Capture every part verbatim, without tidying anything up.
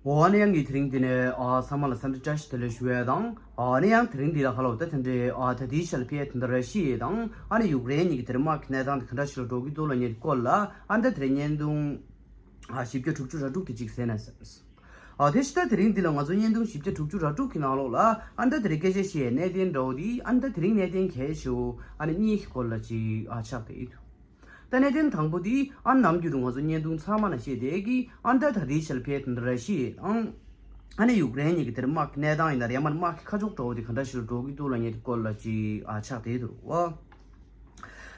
འོ་ཨ་ནི་ཡང་གི་དེ་རིང་འདི་ནས་ཨ་ཚང་མ་ལ་འཚམས་འདྲི་བཀྲ་ཤིས་བདེ་ལེགས་ཞུ་ཡས་དང་། ཨ་ནི་ཡང་དེ་རིང་འདི་ལ་ཁ་ལོ་ད་དེ་འདྲའི་ཨ་ད་ལྟའི་ཆར་ཕེ་དེ་འདྲ་ར་ཤི་ཡ་དང་ཨ་ནི་ཡུཀ་རེན་གཉིས་ཀྱི་དེ་རིང་དམག་གི་གནས་སྟངས་དེ་ག་འདྲ་ཞིག་ལ་འགྲོ་གི་འདུག་ལབ་མཁན་སྐོར་ལ་ཨ་ནི་ད་དེ་རིང་བརྙན་ཐུང་ཨ་བཞི་བརྒྱ་དྲུག་ཅུ་ར་དྲུག་དེ་གཅིག་གསན་ན་བསམ། ཨ་དེ་ཕྱི་ད་དེ་རིང་འདི་ལ་ང་ཚོ་བརྙན་ཐུང་བཞི་བརྒྱ་དྲུག་ཅུ་ར་དྲུག་གི་ནང་ལོགས་ལ་ཨ་ནི་ད་དེ་རིང་སྐད་ཆ་བཤད་ཡས་གནད་དོན་འདྲ་བོ་དེ་ཨ་ནི་ད་དེ་རིང་གནད་དོན་གལ་ཆེ་བོ་ཨ་ནི་གཉིས་ཀྱི་སྐོར་ལ་ཅིག་ཨ་ཆགས་བསྡད་ཡོད། ད་གནད་དོན་དང་པོ་དེ་ཨ་ནམ་རྒྱུན་དུ་ང་ཚོ་བརྙན་ཐུང་ཚང་མ་ནང་བཤད་བསྡད་ཀྱི་ཨ་ད་ད་ལྟའི་ཆར་ཕེ་དེ་འདྲ་ར་ཤི་ཡ་དང་ཨ་ནི་ཡུཀ་རེན་གཉིས་ཀྱི་དེར་དམག་གི་གནས་སྟངས་ཡིན་ན་རེད། ཡང་མིན་དམག་གི་ཁ་ཕྱོགས་འདྲ་བོ་དེ་ག་འདྲ་ཞིག་ལ་འགྲོ་གི་འདུག་ལབ་མཁན་དེ་སྐོར་ལ་ཅིག་ཨ་ཆགས་བསྡད་འདུག་བ།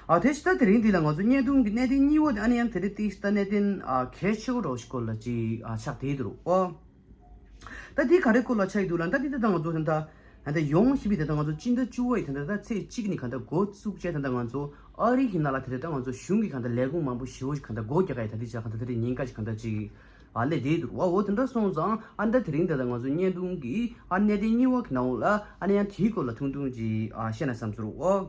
ཨ་དེ་ཕྱི་ད་དེ་རིང་འདི་ལ་ང་ཚོ་བརྙན་ཐུང་གི་གནད་དོན་གཉིས་པ་དེ་ཨ་ནི་ཡང་དེ་རིང་ཏིག་ད་གནད་དོན་ཨ་གལ་ཆེ་བོ་འདྲ་བོ་ཞིག་སྐོར་ལ་ཅིག་ཨ་ཆགས་བསྡད་འདུག་བ། ད་འདི་ག་རེ་སྐོར་ལ་ཆགས་ཀྱི་འདུག་ལབ་ན། ད་འདི་ད་ལྟ་ང་ཚོ་ད་ལྟ་ད་ཡོང་བཞིན་པའི་ད་ལྟ་ང་ཚོ་སྤྱི་ཟླ་བཅུ་པ་ཡི་ད་ལྟ་ད་ཚེས་གཅིག་ནས་ག་ད་འགོ་བཙུགས་བྱས་ད་ལྟ་ང་ཚོ་ཨ་རི་གི་ནང་ལ་དེ་རེད། ད་ང་ཚོ་གཞུང་གི་ག་ད་ལས་ཁུངས་མང་པོ་ཞེ་པོ་ཞིག་ག་ད་སྒོ་རྒྱག་ག་ཡི་ད་ལྟའི་ཆར་ག་ད་དེ་རེད་ཉེན་ཁ་ཞིག་ག་ད་ཅིག་ཨ་སླེབས་བསྡད་འདུག་བ། འོ་དེ་འདྲ་སོང་ཙང་ཨ་ད་དེ་རིང་ད་ལྟ་ང་ཚོ་བརྙན་ཐུང་གི་ཨ་གནད་དོན་གཉིས་པ་གི་ནང་ལ་ཨ་ནི་ཡང་དེའི་སྐོར་ལ་ཐུང་ཐུང་ཅིག་ཨ་བཤད་ན་བསམ་ཚུལ་འོ།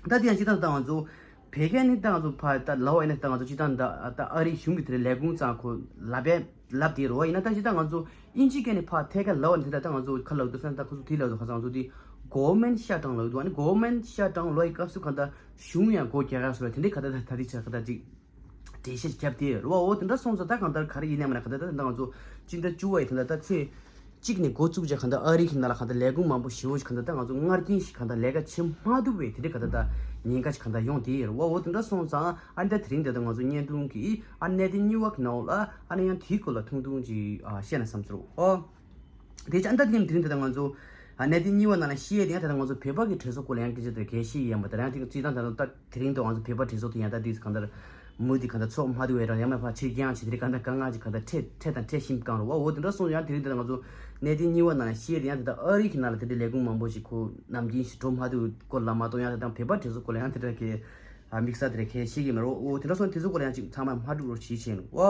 ད་དེ་ཡང་སྤྱིར་བཏང་ད་ང་ཚོ་བོད་སྐད་ནི་ད་ང་ཚོ་ཕར་ད་ལབ་པ་ཡིན་ན་ད་ང་ཚོ་སྤྱིར་བཏང་ད་ད་ཨ་རི་གཞུང་གི་དེ་ལས་ཁུངས་ཙང་ཁོ་ལབ་པས་ལབ་དེ་རོ་ཡིན་ན། ད་སྤྱིར་བཏང་ང་ཚོ་དབྱིན་ཇི་སྐད་ནི་ཕར་ཐད་ཀར་ལབ་པ་ནི་དེ་ད་ད་ང་ཚོ་ཁ་ལབ་དུས་ས་ད་ཁོ་ཚོ་དེ་ལབ་དུས་ཁ་ཚང་ང་ཚོ་དེ་གོ་མེན་ཤ་ཏང་ལབ་འདུག་ཨ་ནི་གོ་མེན་ཤ་ཏང་ལོ་ཡི་སྐབས་སུ་གང་ལྟར་གཞུང་ཡང་སྒོ་རྒྱག་ག་སོ་ར་དེ་འདྲའི་ག་ད་ད་ད་དེ་ཆ་ག་ད་ཅིག་འགྲེལ་བཤད་བརྒྱབ་དེ་རོ། འོ་དེ་འདྲ་སོང་ཙང་ད་གང་ལྟར་ག་རེ་ཡིན་ནའི་མ་ན་ག་ད་ད་ད་ང་ཚོ་སྤྱི་ཟླ་བཅུ་པ་ཡི་ད་ད་ད་ཚེས་གཅིག་ནས་འགོ་བཙུགས་བྱས་གང་ལྟར་ཨ་རི་གི་ནང་ལ་གང་ལྟར་ལས་ཁུངས་མང་པོ་ཞེ་པོ་ཞིག་གང་ལྟར་ད་ང་ཚོ་སྔར་རྐྱེན་ཞིག་གང་ལྟར་ལས་ཀ་བྱེད་མ་ཐུབ་པའི་དེ་འདྲའི་གང་ལྟར་ད་ཉེན་ཁ་ཞིག་གང་ལྟར་ཡོང་དེ་ཡོད་རེད་བ། འོ་དེ་འདྲ་སོང་ཙང་ཨ་ནི་ད་དེ་རིང་འདི་ལྟར་ང་ཚོ་བརྙན་ཐུང་གི་ཨ་གནད་དོན་གཉིས་པ་གི་ནང་ལ་ཨ་ནི་ཡང་དེའི་སྐོར་ལ་ཐུང་ཐུང་ཅིག་ཨ་བཤད་ན་བསམ་ཚུལ་ཨོ། དེ་ཅང་ད་དེ་རིང་འདི་ལྟར་ང་ཚོ་ཨ་གནད་དོན་གཉིས་པ་ནང་ལ་བཤད་དེ་ཡང་ད་ལྟ་ང་ཚོ་བོད་པ་གི་གྲོས་ཚོགས་སྐོར་ལ་ཡང་སྐད་ཆ་དེ་གལ་ཤེས་ཡིན་པ་དང་ཡང་དེ་སྤྱིར་བཏང་ད་ལྟ་དེ་རིང་དུ་ང་ཚོ་བོད་པ་གྲོས་ཚོགས་དེ་ཡང་ད་དེ་གང་ལྟར་མུ་མཐུད་གང་ལྟར་ཚོགས་མ་ཐུབ་པའི་རང་ཡང་མ་ཕར་ཕྱིར་འགྱངས་བྱས་དེ་རིང་གང་ལྟར་དཀའ་ངལ་ཅིག་གང་ལྟར་འཕྲད་འཕྲད་དང་འཕྲད་བཞིན་གང་རུང་བ། འོ་དེ་འདྲ་སོང་ཙང་ཡང་དེ་རིང་ད་ལྟ་ང་ཚོ་གནད་དོན་གཉིས་པ་ནང་ལ་བཤད་དེ་ཡང་དེ་ལྟར་ཨ་རི་གི་ནང་ལ་དེ་འདྲའི་ལས་ཁུངས་མང་པོ་ཞིག་ཁོ་ནམ་རྒྱུན་ཞིག་འགྲོ་མ་ཐུབ་སྐོར་ལ་མ་གཏོགས་ཡང་དེ་དང་བོད་པ་གྲོས་ཚོགས་སྐོར་ལ་ཡང་དེ་འདྲ་གི་དམིགས་བསལ་དེ་འདྲ་གལ་ཤེས་ཀྱི་མ་རེད། འོ་དེ་འདྲ་སོང་དེ་ཚོ་སྐོར་ལ་ཡང་ཅིག་ཚང་མ་མ་འགྲོ་རོགས་བྱེད་བྱས་ནོ་འོ།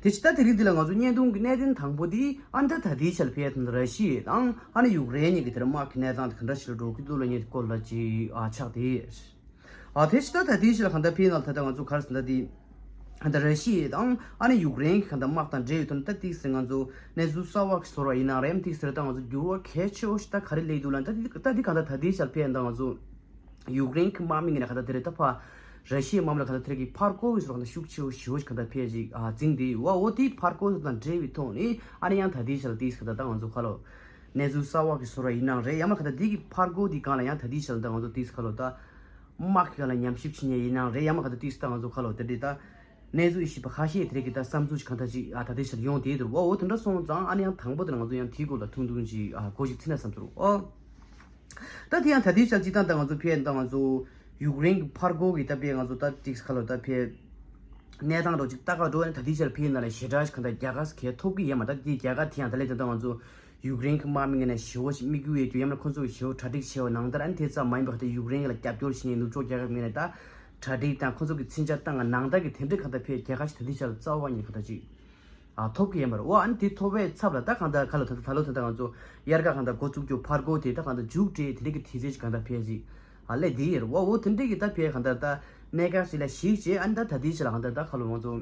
དེ་ཕྱི་ད་དེ་རིང་འདི་ལ་ང་ཚོ་བརྙན་ཐུང་གི་གནད་དོན་དང་པོ་དེ་ཨ་ད་ད་ལྟའི་ཆར་ཕེ་དང་ར་ཤི་ཡ་དང་ཨ་ནི་ཡུཀ་རེན་གཉིས་ཀྱི་དེར་དམག་གི་གནས་སྟངས་དེ་ག་འདྲ་ཞིག་ལ་འགྲོ་གི་འདུག་ལབ་མཁན་དེ་སྐོར་ལ་ཅིག་ཨ་ཆགས་དེ། ཨ་དེ་ཕྱི་ད་ད་ལྟའི་ཆར་གང་ལྟར་ཕེ་ནང་ད་ལྟ་ང་ཚོ་ག་རེ་ཟེར་ན་དེ་ཨ་ད་ར་ཤི་ཡ་དང་ཨ་ནི་ཡུཀ་རེན་གྱི་གང་ལྟར་དམག་དང་འབྲེལ་ཡོད་དོན་ད་ཏིག་ཟེར་ང་ཚོ་གནས་ཚུལ་གསར་བ་ཞིག་ཟེར་བ་ཡིན་ན་རེམ་ཏིག་ཟེར་ད་ང་ཚོ་འགྱུར་བ་གལ་ཆེ་བོ་ཞིག་ད་ག་རེ་སླེབས་འདུག་ལབ་ན་ད་དེ་ད་དེ་གང་ལྟར་ད་ལྟའི་ཆར་ཕེ་ཡ་ད་ང་ཚོ། ཡུཀ་རེན་གྱི་དམག་མི་ངོས་ནས་ག་ད་དེ་རེད་ད་ཕར་ར་ཤི་ཡའི་དམག་མི་ལ་ག་ད་དེ་རེད་ཀྱི་ཕར་རྒོལ་བའི་སོར་ག་ད་ཤུགས་ཆེ་བོ་ཞེ་བོ་ཞིག་ག་ད་ཕེབས་ཅིག་ཨ་འཛིང་དེ་ཡོད་བ། འོ་དེའི་ཕར་རྒོལ་དང་འབྲེལ་བའི་ཐོག་ནས་ཨ་ནི་ཡང་ད་དེའི་ཆ་ལ་དེས་ག་ད་ད་ང་ཚོ་ཁ་ལོ་གནས་ཚུལ་གསར་བ་གི་སོར་བ་ཡིན་ནའང་རེད། ཡང་མ་ག་ད་དེ་གི་ཕར་རྒོལ་དེ་སྒང་ལ་ཡང་ད་དེའི་ཆ་ལ་ད་ང་ཚོ་དེས་ཁ་ལོ་ད་དམག་གི་སྒང་ལ་ཉམས་ཞིབ་བྱེད་མཁན་ཡིན་ནའང་རེད། ཡང་མ་ག་ད་དེས་ད་ང་ཚོ་ཁ་ལོ་དེ་འདྲས་ད། གནས་ཚུལ་ཞིབ་པ་ཁ་ཤས་དེ་རིགས་ཀྱི་ད་བསམ་ཚུལ་ཞིག་གང་ལྟར་ཅིག་ཨ་ད་ལྟའི་ཆར་ཡོང་བསྡད་འདུག་བ། འོ་དེ་འདྲ་སོང་ཙང་ཨ་ནི་ཡང་དང་པོ་དེ་ལ་ང་ཚོ་ཡང་དེའི་སྐོར་ལ་ཐུང་ཐུང་ཅིག་ཨ་གོ་ཞིག་ཚིག་ན་བསམ་ཚུལ་ཨོ། ད་དེ་ཡང་ད་ལྟའི་ཆར་སྤྱིར་བཏང་ད་ང་ཚོ་ཕེ་ད་ང་ཚོ་ཡུཀ་རེན་གྱི་ཕར་རྒོལ་གྱི་ད་ཕེ་ང་ཚོ་ད་ཏིག་ཁ་ལོ་ད་ཕེ་གནས་སྟངས་རོ་ཅིག་ལྟ་ག་འགྲོ་ན་ད་ལྟའི་ཆར་ཕེ་ན་ལ་ཞེ་དྲག་ཞིག་གང་ལྟར་རྒྱལ་ཁ་ཞིག་གས་ཐོབ་ཀྱི་ཡོད་མ་རེད། ད་དེ་རྒྱལ་ཁ་དེ་ཡང་ད་ལྟའི་ད་ང་ཚོ་ཡུཀ་རེན་གྱི་དམག་མི་ངོས་ནས་ཞེ་བོ་ཞིག་དམིགས་ཡུལ་ཡོད་རྒྱུ་ཡང་ན་ཁོ་ཚོ་གི་ཞེ་བོ་གྲ་སྒྲིག་བྱས་པ་ནང་ལྟར་ཨ་ནི་དེ་ཙམ་མ་ཡིན་པ་ག་ད་ཡུཀ་རེན་ལ་རྒྱབ་སྐྱོར་བྱེད་མཁན་ནུབ་ཕྱོགས་རྒྱལ་ཁབ་ངོས་ནས་ད། གྲ་སྒྲིག་དང་ཁོ་ཚོ་གི་མཚོན་ཆ་བཏང་ང་ནང་ལྟར་གྱི་དེ་འདྲའི་གང་ལྟར་ཕེ་རྒྱལ་ཁ་ཞིག་ད་ལྟའི་ཆར་རྩ་བ་ཉིད་གང་ལྟར་ཅིག་ཨ་ཐོབ་ཀྱི་ཡོད་མ་རེད། འོ་ཨ་ནི་དེ་ཐོབ་པའི་ཚབ་ལ་ད་གང་ལྟར་ཁ་ལོ་ད་ལྟ་ད་ལོ་ད་ལྟ་ང་ཚོ་དབྱར་ཁ་གང་ལྟར་འགོ་བཙུགས་རྒྱུ་ཕར་རྒོལ་དེ་ད་གང་ལྟར་མཇུག་སྒྲིལ་དེ་འདྲའི་གི་དུས་ཚོད་ཅིག་གང་ལྟར་ཕེ་ཅིག་ཨ་སླེབས་བསྡད་ཡོད་རེད། འོ་འོ་དེ་འདྲའི་གི་ད་ཕེ་གང་ལྟར་ད་གནད་འགག་ཞིག་ལ་གཞིགས་བྱས་ཨ་ནི་ད་ད་ལྟའི་ཆར་ལ་གང་ལྟར་ད་ཁ་ལོ་ང་ཚོ།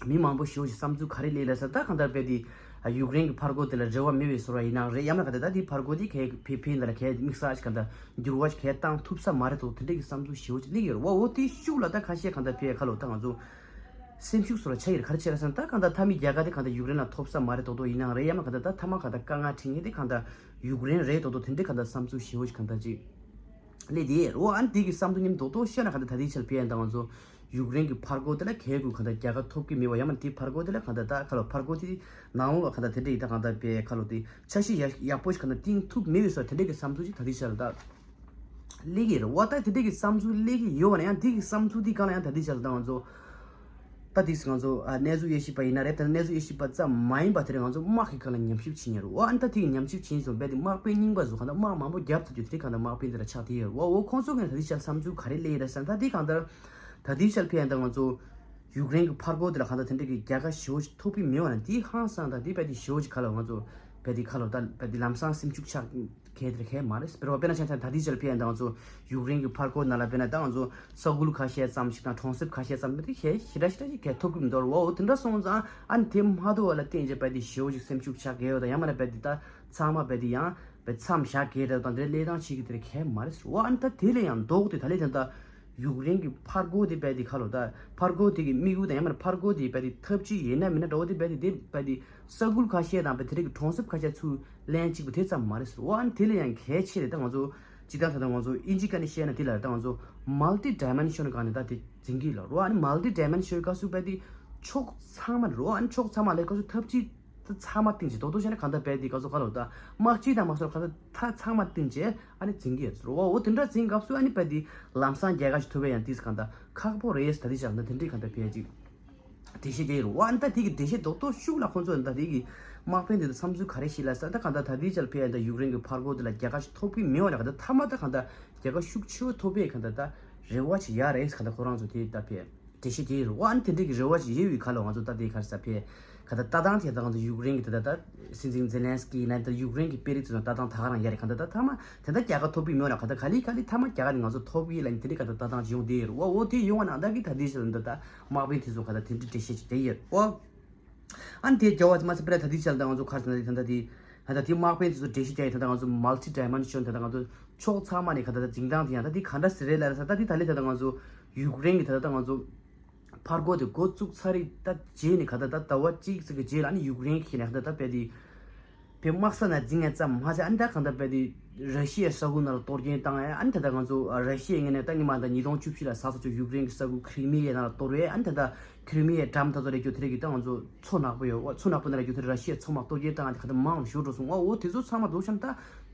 མི་མང་པོ་ཞེ་པོ་ཞིག་བསམ་ཚུལ་ག་རེ་སླེབས་ལབ་ས་ད་གང་ལྟར་དཔེ་དེ་ཡུཀ་རེན་གྱི་ཕར་རྒོལ་དེ་ལ་རེ་བ་མེད་པའི་བཟོ་འདྲ་ཡིན་ནའང་རེད། ཡང་མིན་གང་ལྟར་ད་དེ་ཕར་རྒོལ་དེ་གས་ཕེ་ཕེ་ཡིན་ལ་གས་དམིགས་བསལ་ཞིག་གང་ལྟར་འགྱུར་བ་ཞིག་གས་བཏང་ཐུབ་ས་མ་རེད་དོ་དེ་འདྲས་ཀྱི་བསམ་ཚུལ་ཞེ་པོ་ཞིག་སླེབས་ཡོད་རེད་བ། འོ་དེ་ཤུགས་ལ་ད་ཁ་ཤས་གང་ལྟར་ཕེ་ཁ་ལོ་ད་ང་ཚོ་སེམས་ཤུགས་བཟོ་འདྲ་ཆགས་ཡོད་རེད། ག་རེ་བྱས་ལབ་ས་ད་གང་ལྟར་མཐའ་མའི་རྒྱལ་ཁ་དེ་གང་ལྟར་ཡུཀ་རེན་ལ་ཐོབ་ས་མ་རེད་དོ་དོ་ཡིན་ནའང་རེད། ཡང་མིན་གང་ལྟར་ད་མཐའ་མ་གང་ལྟར་དཀའ་ངལ་འཕྲད་མཁན་དེ་གང་ལྟར་ཡུཀ་རེན་རེད་དོ་དོ་དེ་འདྲས་གང་ལྟར་བསམ་ཚུལ་ཞེ་པོ་ཞིག་གང་ལྟར་ཅིག་སླེབས་བསྡད་ཡོད་རེད། འོ་ཨ་ནི་དེ་གི་བསམ་ཚུལ་མཉམ་རྡོག་རྡོག་བཤད་ན་གང་ལྟར་ད་ལྟའི་ཆར་ཕེ་ཡང་ད་ང་ཚོ་ཡུཀ་རེན་གྱི་ཕར་རྒོལ་དེ་ལ་གས་དགོས་གང་ལྟར་རྒྱལ་ཁ་ཐོབ་ཀྱི་མེད་པ་ཡང་མིན་དེ་ཕར་རྒོལ་དེ་ལ་གང་ལྟར་ད་ཁ་ལོ་ཕར་རྒོལ་དེ་ནང་ལོགས་ལ་གང་ལྟར་དེ་འདྲ་ཡིན་ད་གང་ལྟར་པའི་ཁ་ལོ་དེ་འཆར་གཞི་ཡག་ཡག་པོ་ཞིག་གང་ལྟར་བཏིང་ཐུབ་མེད་པའི་བཟོ་དེ་འདྲ་གི་བསམ་ཚུལ་ཅིག་ད་ལྟའི་ཆར་ལ་ད་སླེབས་ཀྱི་རེད། འོ་ད་དེ་འདྲ་གི་བསམ་ཚུལ་སླེབས་ཀྱི་ཡོད་པ་ན་ཡང་དེ་གི་བསམ་ཚུལ་དེ་གང་ལ་ཡང་ད་ལྟའི་ཆར་ལ་ད་ང་ཚོ་ད་དེ་ང་ཚོ་ཨ་གནས་ཚུལ་དབྱེ་ཞིབ་པ་ཡིན་ན་རེད། ད་གནས་ཚུལ་དབྱེ་ཞིབ་པ་ཙམ་མ་ཡིན་པ་དེ་རེད། ང་ཚོ་དམག་གི་སྒང་ལ་ཉམས་ཞིབ་བྱེད་མཁན་རེད། འོ་ཨ་ད་དེ་གི་ཉམས་ཞིབ་བྱེད་མཁན་ཚོ་རྦད་དེ་དམག་དཔོན་རྙིང་པ་ཚོ་གང་ལྟར་དམག་མང་པོ་བརྒྱབ་ཐུབ་རྒྱུ་དེ་རིགས་གང་ལྟར་དམག་དཔོན་དེ་ལ་ཆགས་བསྡད་ཡོད་རེད། འོ་འོ་ཁོང་ཚོ་གི་ད་ལྟའི་ཆར་བསམ་ཚུལ་ག་རེ་སླེབས་ཡོད་རེད་ཟེར་ན་ད་དེ་གང་ལྟར། ད་ལྟའི་ཆར་ཕེ་ཡང་ད་ང་ཚོ་ཡུཀ་རེན་གྱི་ཕར་རྒོལ་དེ་ལ་གང་ལྟར་དེ་འདྲ་གི་རྒྱལ་ཁ་ཞེ་པོ་ཞིག་ཐོབ་ཀྱི་མེད་པ་ན་དེ་ཧང་སང་དང་དེ་རྦད་དེ་ཞེ་པོ་ཞིག་ཁ་ལོ་ང་ཚོ་རྦད་དེ་ཁ་ལོ་ད་རྦད་དེ་ལམ་སང་སེམས་ཤུགས་ཆག་ གལ་ཏེ་གལ་མ་རེད། དཔེར་ན་དཔེར་ན་ཆ་བཞག་ན་ད་ལྟའི་ཆར་ཕེ་ཡང་ད་ང་ཚོ་ཡུཀ་རེན་གྱི་ཕར་སྐོར་ནང་ལ་དཔེར་ན་ད་ང་ཚོ་ས་ཁུལ་ཁ་ཤས་ཙམ་ཞིག་དང་གྲོང་གསེབ་ཁ་ཤས་ཙམ་དེ་གལ་ཞེ་དྲག་ཞེ་དྲག་ཞིག་གལ་ཐོབ་ཀྱི་མི་འདུག་རེད་བ། འོ་དེ་འདྲ་སོང་ཙང་ཨ་ནི་དེ་མ་ཐུབ་པ་ལ་བརྟེན་བྱས་དཔེ་དེ་ཞེ་པོ་ཞིག་སེམས་ཤུགས་ཆག་གི་ཡོད་དང་ཡང་མིན་ན་དཔེ་དེ་ད་ཚང་མ་དཔེ་དེ་ཡང་དཔེ་མཚམས་བཞག་གི་རེད་དང་དེ་འདྲ་ལས་སྟངས་བྱེད་ཀྱི་དེ་གལ་མ་རེད་ཟེར་བ། ཨ་ནི་ད་དེ་ལས་ཡང་ལྡོག་སྟེ་ད་ལས་ད་ལྟ་ཡུཀ་རེན་གྱི་ཕར་སྐོར་དེ་དཔེ་དེ་ཁ་ལོ་ད་ཕར་སྐོར་དེ་གི་དམིགས་ཡུལ་དང་ཡང་མིན་ན་ཕར་སྐོར་དེ་དཔེ་དེ་ཐབས་ཇུས་ཡིན་ན་མིན་ན་འདྲ་བོ་དེ་དཔེ་དེ་དེ་དཔེ་དེ་ས་ཁུལ་ཁ་ཤས་དང་དཔེ་དེ་རིགས་ཀྱི་གྲོང་གསེབ་ཁ་ཤས་ཚུར་ལན་གཅིག་པ་དེ་ཙམ་མ་རེད་ཟེར་བ། ཨ་ནི་དེ་ལས་ཡང་གལ་ཆེ་རེད། ད་ང་ཚོ་ཇི་ལྟར་ད་ལྟ་ང་ཚོ་ཨིན་ཇི་སྐད་ནས་བཤད་ན་དེ་ལ་ད་ང་ཚོ་མལ་ཏི་ཌའི་མེན་ཤོན་གི་སྒང་ནས་ད་དེ་འཛིན་གྱི་ལ་རོ། ཨ་ནི་མལ་ཏི་ཌའི་མེན་ཤོན་གི་སྐབས་སུ་དཔེ་དེ་ཕྱོགས་ཚང་མ་རོ། ཨ་ནི་ཕྱོགས་ཚང་མ་ལས་སྐབས་སུ་ཐབས་ཇུས་ཚང་མ་བཏིང་བྱས་རྡོག་རྡོག་བཤད་ན་གང་ལྟར་དཔེ་དེ་སྐབས་སུ་ག་ལོ་ད་དམག་སྤྱི་དང་མ་སོར་གང་ལྟར་མཐའ་ཚང་མ་བཏིང་བྱས་ཨ་ནི་འཛིན་གྱི་ཡོད་ཟེར་རོ། འོ་དེ་འདྲ་འཛིན་སྐབས་སུ་ཨ་ནི་དཔེ་དེ་ལམ་སང་རྒྱལ་ཁ་ཞིག་ཐོབ་པའི་ཡང་དེས་གང་ལྟར་ཁག་པོ་རེད་ཟེར། ད་དེ་ཆགས་ན་དེ་འདྲའི་གང་ལྟར་དཔེ་ཅིག་འགྲེལ་བཤད་རྒྱག་ཡོད་རེད་བ། ཨ་ནི་ད་དེ་གི་འགྲེལ་བཤད་རྡོག་རྡོག་ཤུགས་ལ་ཁོང་ཚོས་ད་དེ་གི་དམག་དཔོན་དེ་ཚོ་བསམ་ཚུལ་ག་རེ་ཞིག་ལ་ཟེར། ད་གང་ལྟར་ད་ལྟའི་ཆར་ཕེ་ཡ་ད་ཡུཀ་རེན་གྱི་ཕར་སྐོར་དེ་ལ་རྒྱལ་ཁ་ཞིག་ཐོབ་ཀྱི་མེད་པ་ལ་གང་ལྟར་མཐའ་མ་ད་གང་ལྟར་རྒྱལ་ཁ་ཤུགས་ཆེ་བོ་ཐོབ་པའི་གང་ལྟར་ད་རེ་བ་ཞིག་ཡོད་རེད་ཟེར་གང་ལྟར་ཁོ་རང་ཚོ་དེ་ད་ཕེ་འགྲེལ་བཤད་རྒྱག་ཡོད་རེད་བ། ཨ་ནི་དེ་འདྲའི་གི་རེ་བ་ཞིག་ཡོད་པའི་ཁ་ལ་ང་ཚོ་ད་དེ་ག་རེ་ཟེར་ཕེ་གང་ལྟར་ལྟ་སྟངས་དེ་ད་གང་ལྟར་ཡུཀ་རེན་གྱི་ད་ད་ད་སྲིད་འཛིན་ཛེ་ལན་སི་ཀི་ཡིན་ན་ད་ཡུཀ་རེན་གྱི་དཔོན་རིགས་ཚོ་ལྟ་སྟངས་ད་ག་རང་ཡོད་རེད། གང་ལྟར་ད་མཐའ་མ་དེ་འདྲ་རྒྱལ་ཁ་ཐོབ་ཀྱི་མེད་ལ་གང་ལྟར་ག་ལེ་ག་ལེ་མཐའ་མ་རྒྱལ་ཁ་དེ་ང་ཚོ་ཐོབ་ཀྱི་ལ་ནི་དེ་འདྲའི་གང་ལྟར་ལྟ་སྟངས་ཅིག་ཡོང་བསྡད་ཡོད་རེད་བ། འོ་དེ་ཡོང་བ་ནང་ད་གི་ད་དེ་ཞིག་ལ་འདི་ད་དམག་དཔོན་དེ་ཚོ་གང་ལྟར་དེ་འདྲའི་འགྲེལ་བཤད་ཅིག་བསྡད་ཡོད་རེད་བ། ཨ་ནི་དེ་རྒྱལ་བ་མ་ཚད་པར་ད་དེ་ཞིག་ལ་ད་ང་ཚོ་ག་རེ་ཟེར་ན་དེ་ད་ད་དེ་ད་ད་དེ་དམག་དཔོན་དེ་ཚོ་འགྲེལ་བཤད་རྒྱག་ཡོད། ད་ད་ང་ཚོ་མལ་ཏི་ཌའི་མེན་ཤོན་ད་ད་ང་ཚོ་ཕྱོགས་ཚང་མ་ནས་གང་ལྟར་ད་འཛིན་སྟངས་དེ་ཡང་ད་དེ་ག་འདྲ་ཟེར་རེད་ལ་ཟེར། ད་དེ་ད་ལེ་ད་ད་ང་ཚོ་ཡུཀ་རེན་གྱི་ད་ད་ད་ང་ཚོ་ཕར་སྐོར་དེ་འགོ་བཙུགས་ཚར་རེད། ད་རྗེས་ནས་ག་ད་ད་ཟླ་བ་གཅིག་ཙམ་གྱི་རྗེས་ལ་ཨ་ནི་ཡུཀ་རེན་གྱིས་ནས་ག་ད་ད་དཔེ་དེ་དཔེ་དམག་ས་ནང་འཛིང་ཡས་ཙམ་མ་ཟད་ཨ་ནི་ད་གང་ལྟར་དཔེ་དེ་ར་ཤི་ཡའི་ས་ཁུལ་ནང་ལ་གཏོར་སྐྱོན་བཏང་ཡས། ཨ་ནི་ད་ལྟ་ང་ཚོ་ར་ཤི་ཡའི་ངོས་ནས་ད་སྔོན་མ་ད་ཉིས་སྟོང་བཅུ་བཞི་ལ་ཟ་ས་ཚོ་ཡུཀ་རེན་གྱི་ས་ཁུལ་ཁི་རི་མི་ཡའི་ནང་ལ་གཏོར་བས། ཨ་ནི་ད་ལྟ་ཁི་རི་མི་ཡའི་འགྲམ་ད་ཚོ་རེད་རྒྱུ་དེ་རེད་གི་ད་ང་ཚོ་མཚོ་ནག་པོ་ཡོད་བ། མཚོ་ནག་པོ་ནང་ལ་རྒྱུ་དེ་ར་ཤི་ཡའི་མཚོ་དམག་གཏོར་སྐྱོན་བཏང་ཡས་དེ་ག་ད་མང་རུ་ཞུ་འགྲོ་སོང་བ། འོ་དེ་ཚོ་ཚང་མ་འདུག་བྱས་ན་ད་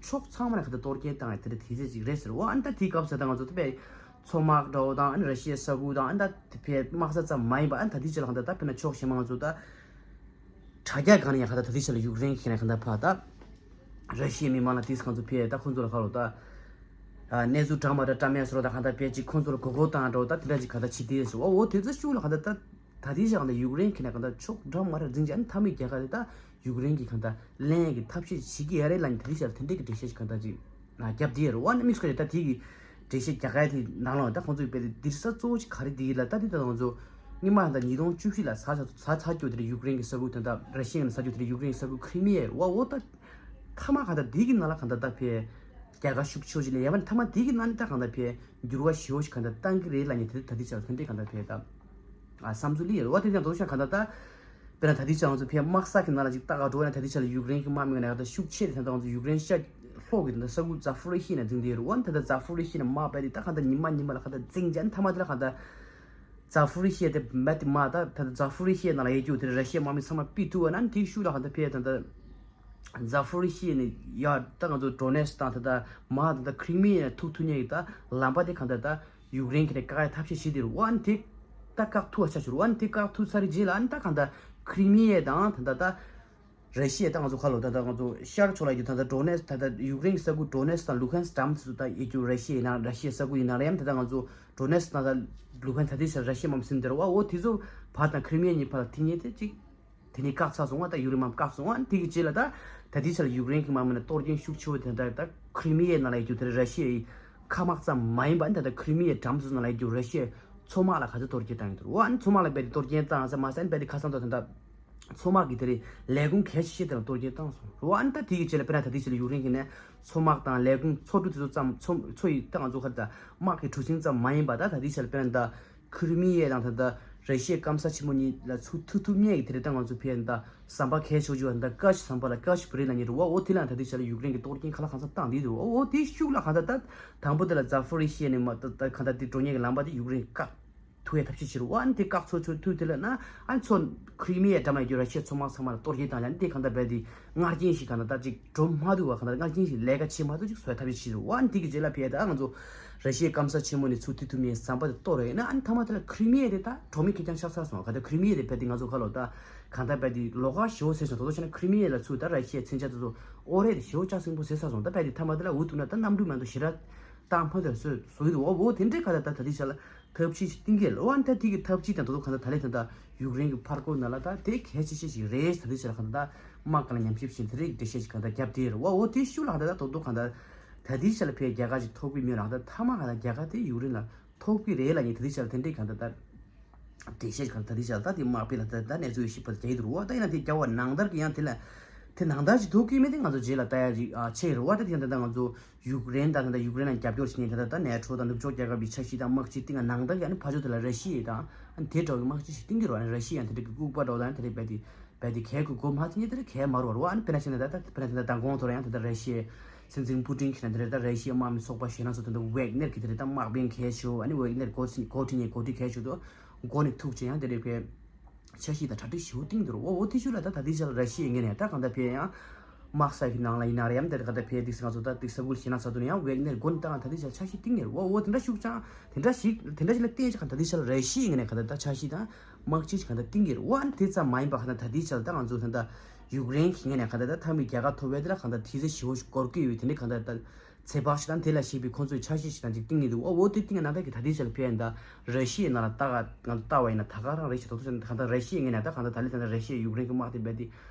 ཕྱོགས་ཚང་མ་ནས་ག་ད་གཏོར་སྐྱོན་བཏང་ཡས་དེ་འདྲ་དེ་ཚོ་ཅིག་རེད་ཟེར་བ། ཨ་ནི་ད་དེའི་སྐབས་སུ་ད་ང་ཚོ་ད་དཔེ་མཚོ་དམག་འདྲ་བོ་དང་ཨ་ནི་ར་ཤི་ཡའི་ས་ཁུལ་དང་ཨ་ནི་ད་དེ་ཕའི་དམག་ས་ཙམ་མ་ཡིན་པ་ཨ་ནི་ད་དེ་ཅི་ལ་གང་ལྟར་ད་དཔེར་ན་ཕྱོགས་གཞན་མ་ང་ཚོ་ད་དྲ་རྒྱ་སྒང་ནས་ཡང་གང་ལྟར་ད་དེ་ཅི་ལ་ཡུཀ་རེན་གྱི་ནས་གང་ལྟར་ཕར་ད་ར་ཤི་ཡའི་མི་མང་ལ་དེས་ང་ཚོ་ཕའི་ད་ཁོང་ཚོ་ལ་ག་རེ་ད་གནས་ཚུལ་འདྲ་མི་འདྲ་བཀྲམ་ཡས་ཟེར་བ་ད་གང་ལྟར་ཕའི་ཅིག་ཁོང་ཚོ་ལ་མགོ་སྐོར་བཏང་འདྲ་བོ་ད་དེ་འདྲ་ཅིག་གང་ལྟར་བྱེད་དེ་ཟེར་བ། འོ་དེ་ཚོ་ཤུགས་ལ་གང་ལྟར་ད་ད་དེ་ཅི་གང་ལྟར་ཡུཀ་རེན་གྱི་ནས་གང་ལྟར་ཕྱོགས་འདྲ་མི་འདྲ་འཛིང་བྱས་ཨ་ནི་མཐའ་མའི་རྒྱལ་ཁ་དེ་ད་ཡུཀ་རེན་གྱིས་གང་ལྟར་ལེན་ཡས་ཀྱི་ཐབས་ཤེས་བྱེད་ཀྱི་ཡོད་རེད་ལབ་ནས་དེ་རིང་ཤར་དེ་འདྲས་ཀྱི་འགྲེལ་བཤད་ཅིག་གང་ལྟར་ཅིག་ཨ་བརྒྱབ་བསྡད་ཡོད་རེད་བ། ཨ་ནི་དམིགས་སུ་བཀར་ཏེ་ད་དེ་གི་འགྲེལ་བཤད་རྒྱག་ཡ་དེ་ནང་ལོགས་ད་ཁོང་ཚོས་དཔེ་དེ་འདིར་ས་གཙོ་བོ་ཅིག་ག་རེ་འདི་ཡིན་ལ་ད་དེ་ད་ང་ཚོ་སྔོན་མ་ད་ཉིས་སྟོང་བཅུ་བཞི་ལ་ཟ་ཟ་ཟ་ཚར་རྒྱུ་དེ་རེད། ཡུཀ་རེན་གྱི་ས་ཁུལ་དེ་ད་ར་ཤི་ཡ་ནས་ཟ་རྒྱུ་དེ་རེད། ཡུཀ་རེན་གྱི་ས་ཁུལ་ཁི་རི་མི་ཡ་རེད་བ། འོ་ད་མཐའ་མ་གང་ལྟར་དེ་གི་ནང་ལ་གང་ལྟར་ད་ཕའི་རྒྱལ་ཁ་ཤུགས་ཆེ་བོ་ཅིག་ལེན་ཡ་བ་ནི་མཐའ་མ་དེ་གི་ནང་ནས་ད་གང་ལྟར་ཕའི་འགྱུར་བ་ཞེ་བོ་ཞིག་གང་ལྟར་བཏང་གི་རེད་ལབ་ནས་དེ་ད་དེ་ཆ་ལ་དེ་འདྲས་གང་ལྟར་ཕའི་ད་ཨ་བསམ་ཚུལ་ལ་ཡོད་རེད་བ། དེ་ཡང་དོ་ཤ་གང་ལྟར་ད་དཔེར་ན་ད་ལྟའི་ཆར་ང་ཚོ་ཕའི་དམག་ས་གི་ནང་ལ་ཅིག་ལྟ་ག་འགྲོ་བ་ན་ད་ལྟའི་ཆར་ལ་ཡུཀ་རེན་གྱི་དམག་མི་ང་ད་ཤུགས་ཆེ་རེད། ད་ལྟ་ང་ཚོ་ཡུཀ་རེན་ཤ་ལྷོ་གི་ད་ལྟ་ས་ཁུལ་ཛ་ཧྥུ་རི་ཤི་ནས་འཛིང་བསྡད་ཡོད་རེད་བ། ད་ལྟ་ཛ་ཧྥུ་རི་ཤི་ནས་དམག་སྤེལ་ཏེ་ད་གང་ལྟར་ཉི་མ་ཉི་མ་ལ་གང་ལྟར་འཛིང་རྒྱག་ཨ་ནི་མཐའ་མ་དེ་ལ་གང་ལྟར་ཛ་ཧྥུ་རི་ཤི་དེ་མེད་དེ་མ་ད་ད་ལྟ་ཛ་ཧྥུ་རི་ཤི་ནང་ལ་ཡོད་རྒྱུ་དེ་ར་ཤི་ཡའི་དམག་མི་ཚང་མ་ཕུད་ཐུབ་པ་ན་དེའི་ཤུགས་ལ་གང་ལྟར་ཕའི་ད་ལྟ་ཛ་ཧྥུ་རི་ཤི་ནས་ཡར་ད་ང་ཚོ་ཌོ་ནེ་སི་དང་ད་ལྟ་མར་ད་ལྟ་ཁི་རི་མི་ཡ་ཐུག་ཐུབ་མཁན་གྱི་ད་ལམ་པ་དེ་གང་ལྟར་ད་ཡུཀ་རེན་གྱི་ནས་བཀག་ཡ་ཐབས་ཤེས་བྱེད་དེ་རུ་ཨ་ནི་དེ་ད་བཀག་ཐུབ་པ་ཆགས་བྱུང་རུ་ཨ་ནི་དེ་བཀག་ཐུབ་ཚར་རྗེས་ལ་ཨ་ནི་ད་གང་ལྟར་ཁི་རི་མི་ཡ་དང་ད་ལྟ་ད་ར་ཤི་ཡ་ད་ང་ཚོ་ཁ་ལོ་ད་ལྟ་ང་ཚོ་ཤར་ཕྱོགས་ལ་ཡོད་ད་ལྟ་ཌོ་ནེ་སི་ད་ལྟ་ཡུཀ་རེན་གྱི་ས་ཁུལ་ཌོ་ནེ་སི་དང་ལུ་ཧན་སི་འགྲམ་དེ་ཚོ་ད་ཡོད་རྒྱུ་ར་ཤི་ཡ་ཡིན་ན་ར་ཤི་ཡའི་ས་ཁུལ་ཡིན་ན་ར་ཡང་ད་ལྟ་ང་ཚོ་ཌོ་ནེ་སི་དང་ད་ལུ་ཧན་ད་དེ་ཚོ་ར་ཤི་ཡའི་དམག་མི་ཟིན་དེ་རུ་ཨ་འོ་དེ་ཚོ་བར་དང་ཁི་རི་མི་ཡ་གཉིས་བར་ལ་ཐིག་ངེས་དེ་གཅིག་དེ་ནས་བཀག་ཚར་སོང་བ། ད་ཡུཀ་རེན་དམག་བཀག་སོང་བ། དེ་གི་རྗེས་ལ་ད་ད་ལྟའི་ཆར་ལ་ཡུཀ་རེན་གྱི་དམག་མི་ལ་གཏོར་སྐྱོན་ཤུགས་ཆེ་བོ་དེ་ད་ད་ཁི་རི་མི་ཡའི་ནང་ལ་ཡོད་རྒྱུ་དེ་ར་ཤི་ཡའི་མཁའ་དམག་ཙམ་མ་ཡིན་པ་ད་ད་ཁི་རི་མི་ཡའི་འགྲམ་ཚོ་ནང་ལ་ཡོད་རྒྱུ་ར་ཤི་ཡའི་མཚོ་དམག་ལ་ག་ཚོད་གཏོར་སྐྱོན་བཏང་ཡོད་འདུག་རུ་ཨ་ནི་མཚོ་དམག་ལ་རྦད་དེ་གཏོར་སྐྱོན་བཏང་ཟེར་མ་ཟད་རྦད་དེ་ཁ་སང་ད་ད་ད་མཚོ་དམག་གི་དེ་རེད་ལས་ཁུངས་གལ་ཆེ་ཤོས་དེ་ལ་གཏོར་སྐྱོན་བཏང་སོང་རུ་ཨ་ནི་ད་དེ་གི་རྗེས་ལ་དཔེར་ན་ད་ལྟའི་ཆར་ལ་ཡུཀ་རེན་གྱི་ནས་མཚོ་དམག་དང་ལས་ཁུངས་མཚོ་གྲུ་དེ་ཚོ་ཙམ་མཚོ་མཚོ་ཡི་ད་ང་ཚོ་ག་རེ་ད་དམག་གི་གྲུ་གཟིངས་ཙམ་མ་ཡིན་པ་ད་ད་ལྟའི་ཆར་ལ་དཔེར་ན་ད། ཁི་རི་མི་ཡ་དང་ད་ལྟ་ར་ཤི་ཡའི་སྐམ་ས་ཆེན་མོ་གཉིས་ལ་ཚུར་ཐུག་ཐུབ་མཁན་གྱི་དེ་རེད། ད་ང་ཚོ་ཕའི་ད་ཟམ་པ་གལ་ཆེ་ཤོས་ད་ཀ་ཤི་ཟམ་པ་ལ་ཀ་ཤི་བི་རི་ལབ་མཁན་རེད་བ། འོ་དེ་ལ་ད་ལྟའི་ཆར་ལ་ཡུཀ་རེན་གྱིས་གཏོར་སྐྱོན་གང་ལ་གང་འཚམ་བཏང་བསྡད་འདུག་འོ་དེའི་ཤུགས་ལ་གང་ལྟར་ད་དང་པོ་དེ་ལ་ཛ་ཧྥུ་རི་ཤི་ཡ་ནས་མ་ད་ད་གང་ལྟར་དེ་འགྲོ་མཁན་གྱི་ལམ་པ་དེ་ཡུཀ་རེན་གྱིས་བཀག་ཐུབ་པའི་ཐབས་ཤེས་བྱེད་རུ་བ། ཨ་ནི་དེ་བཀག་ཚར་ཚར་དུས་དེ་ལ་ན་ཨ་ནི་མཚོ་ཁི་རི་མི་ཡའི་འགྲམ་ལ་ཡོད་ར་ཤི་ཡའི་མཚོ་དམག་ཚང་མ་ལ་གཏོར་སྐྱོན་བཏང་ཡ་ནི་དེ་གང་ལྟར་རྦད་དེ་སྔར་རྐྱེན་ཞིག་གང་ལྟར་ད་ཅིག་འགྲོ་མ་ཐུབ་པ་གང་ལྟར་སྔར་རྐྱེན་ཞིག་ལས་ཀ་བྱེད་མ་ཐུབ་ཅིག་བཟོ་ཐབས་ཤིག་བྱེད་རུ་བ། ཨ་ནི་དེ་གི་རྗེས་ལ་ཕེ་ད་ང་ཚོ་ར་ཤི་ཡའི་སྐམ་ས་ཆེན་མོ་ནས་ཚུར་ཐུག་ཐུབ་མཁན་ཟམ་པ་དེ་གཏོར་རེད་ན། ཨ་ནི་མཐའ་མ་དེ་ལ་ཁི་རི་མི་ཡ་དེ་ད་གྲོགས་མེད་ཁེར་རྐྱང་ཆགས་ཚར་སོང་། ག་ད་ཁི་རི་མི་ཡ་དེ་ཕེ་དེ་ང་ཚོ་ཁ་ལོ་ད་གང་ལྟར་ཕེ་དེ་ལོགས་ཀ་ཞེ་པོ་ཟེར་སོང་། དོ་དོ་བྱས་ན་ཁི་རི་མི་ཡ་ལ་ཚུར་ད་ར་ཤི་ཡའི་མཚོན་ཆ་དེ་ཚོ་ཨོ་རེད་དེ་ཞེ་པོ་ལྕགས་སྲིན་པོ་ཟེར་ཚར་སོང་། ད་ཕེ་དེ་མཐའ་མ་དེ་ལ་འུ་ཐུག་ན་ད་གནམ་གྲུ་མ་གཏོགས་ཞེ་དྲག་བཏང་ཕོད་དེ་བཟོས་བཟོ་གི་འདུག་འོ་འོ་དེ་འདྲའི་ག་ད་ད་ད་དེ་ཆ་ལ། ཐབས་ཇུས་ཤིག་བཏིང་གི་རེད། འོ་ཨ་ནི་ད་དེ་གི་ཐབས་ཇུས་དང་ད་དུང་གང་ལྟར་ད་ལས་ད་ལྟ་ཡུཀ་རེན་གྱི་ཕར་རྒོལ་ནང་ལ་ད་དེ་གལ་ཆེ་ཤོས་ཤིག་རེད། ད་དེ་ཆ་ལ་གང་ལྟར་ད་དམག་སྒང་ལ་ཉམས་ཞིབ་བྱེད་དེ་རིགས་འགྲེལ་བཤད་ཅིག་གང་ལྟར་བརྒྱབ་དེ་རེད། འོ་འོ་དེ་ཤུགས་ལ་གང་ལྟར་ད་ད་དུང་གང་ལྟར་ད་དེ་ཆ་ལ་ཕའི་རྒྱལ་ཁ་ཅིག་ཐོབ་ཀྱི་མིན་ལ་གང་ལྟར་མཐའ་མ་གང་ལྟར་རྒྱལ་ཁ་དེ་ཡུཀ་རེན་ལ་ཐོབ་ཀྱི་རེད་ལབ་མཁན་ད་དེ་ཆ་ལ་དེ་འདྲས་གང་ལྟར་ད་འགྲེལ་བཤད་གང་ལྟར་ད་དེ་ཆ་ལ་ད་དེ་དམག་དཔེ་ལ་ད་ད་གནས་ཚུལ་ཞིབ་པ་རྒྱག་གི་འདུག་འོ་ད་ཡིན་ན་དེ་རྒྱལ་བ་ནང་ལྟར་གྱི་ཡང་དེ་ལ་དེ་ནང་ལྟར་ཅིག་ཐོབ་ཀྱི་མེད་དེ་ང་ཚོ་རྗེས་ལ་ལྟ་ཡ་ཅིག་ཨ་ཆེ་རེད། འོ་ད་དེ་ཡང་ད་ད་ང་ཚོ། ཡུཀ་རེན་དང་ད་ལྟ་ཡུཀ་རེན་ལ་རྒྱབ་སྐྱོར་བྱེད་མཁན་ད་ལྟ་ད་ནེ་ཊོ་དང་ནུབ་ཕྱོགས་རྒྱལ་ཁབ་ཀྱི་འཆར་གཞི་དང་དམག་སྤྱི་བཏིང་བ་ནང་ལྟར་གྱི་ཨ་ནི་ཕར་ཕྱོགས་དེ་ལ་ར་ཤི་ཡ་དང་ཨ་ནི་དེ་འདྲ་བའི་དམག་སྤྱི་ཞིག་བཏིང་གི་རེད། ཨ་ནི་ར་ཤི་ཡ་ཡང་དེ་འདྲ་གི་ལྐུགས་པ་འདྲ་བོ་དང་དེ་འདྲ་རྦད་དེ་རྦད་དེ་གལ་གི་གོ་མ་ཚིག་ནི་དེ་འདྲ་གལ་མ་རུ་བ་རུ་བ་ཨ་ནི་དཔེར་ན་བྱས་ན་ད་ད་དཔེར་ན་ད་ད་མདང་དགོང་ཐོག་ལ་ཡང་ད་ལྟ་ར་ཤི་ཡའི་སྲིད་འཛིན་པུ་ཏིན་གྱིས་ན་དེ་འདྲ་ད་ར་ཤི་ཡའི་དམག་མི་ཚོགས་པ་གཞན་ལ་སོགས་དེ་འདྲ་ཝེག་ནེར་གྱི་དེ་འདྲ་ད་དམག་དཔོན་གལ་ཆེ་བོ་ཨ་ནི་ཝེག་ནེར་འགོ་འགོ་ཁྲིད་མཁན་འགོ་ཁྲིད་གལ་ཆེ་བོ་དེ་འགོ་ནས་ཐུག་ཅིང་ཡང་དེ་འདྲ་བའི་འཆར་གཞི་དང་གྲ་སྒྲིག་ཞེ་པོ་བཏིང་འདུག་འོ་འོ་དེ་ཤུགས་ལ་ད་ད་ལྟའི་ཆར་ར་ཤི་ཡའི་ངོས་ནས་ད་གང་ལྟར་ཕེ་ཡང་དམག་ས་གི་ནང་ལ་ཡིན་ན་རེད་ཡང་དེ་གང་ལྟར་ཕེ་ཏིག་སི་ང་ཚོ་ད་ཏིག་ས་ཁུལ་ཞེ་ན་ས་དུ་ནས་ཡང་ཝེག་ནེར་དགོན་ད་གང་ད་ལྟའི་ཆར་འཆར་གཞི་བཏིང་ངེར་འོ་འོ་དེ་འདྲ་ཤུགས་ཆང་དེ་འདྲ་ཞིག་དེ་འདྲ་ཞིག་ལ་བརྟེན་ཅིག་གང་ད་ལྟའི་ཆར་ར་ཤི་ཡའི་ངོས་ནས་གང་ལྟར་ད་འཆར་གཞི་དང་དམག་སྤྱི་ཞིག་གང་ལྟར་བཏིང་ངེར་འོ་ཨ་ནི་དེ་ཙམ་མ་ཡིན་པ་གང་ལྟར་ད་ལྟའི་ཆར་ད་ང་ཚོ་ད་ལྟ་ཡུཀ་རེན་གྱི་ངོས་ནས་གང་ལྟར་ད་མཐའ་མའི་རྒྱལ་ཁ་ཐོབ་པའི་དེ་ལ་གང་ལྟར་དུས་ཚོད་ཞེ་པོ་ཞིག་འགོར་གི་ཡོད་དེ་འདྲ་གང་ལྟར་ད། ཚེ་དཔག་ཞིག་དང་དེ་ལ་གཞིགས་པའི་ཁོང་ཚོས་འཆར་གཞི་ཞིག་དང་ཅིག་བཏིང་གི་འདུག་འོ་འོ་དེ་བཏིང་ཡ་ནང་ལྟར་གྱི་ད་ལྟའི་ཆར་ཕེ་ཡ་ད་ར་ཤི་ཡའི་ནང་ལ་ལྟ་ག་ང་ཚོ་ལྟ་བ་ཡིན་ན་ད་ག་རང་རེད་ཞེས་དོགས་ཟོན་གང་ལྟར་ར་ཤི་ཡའི་ངོས་ནས་ད་གང་ལྟར་ད་ལྟའི་ད་ལྟ་ར་ཤི་ཡའི་ཡུཀ་རེན་གྱི་དམག་དེ་རྦད་དེ་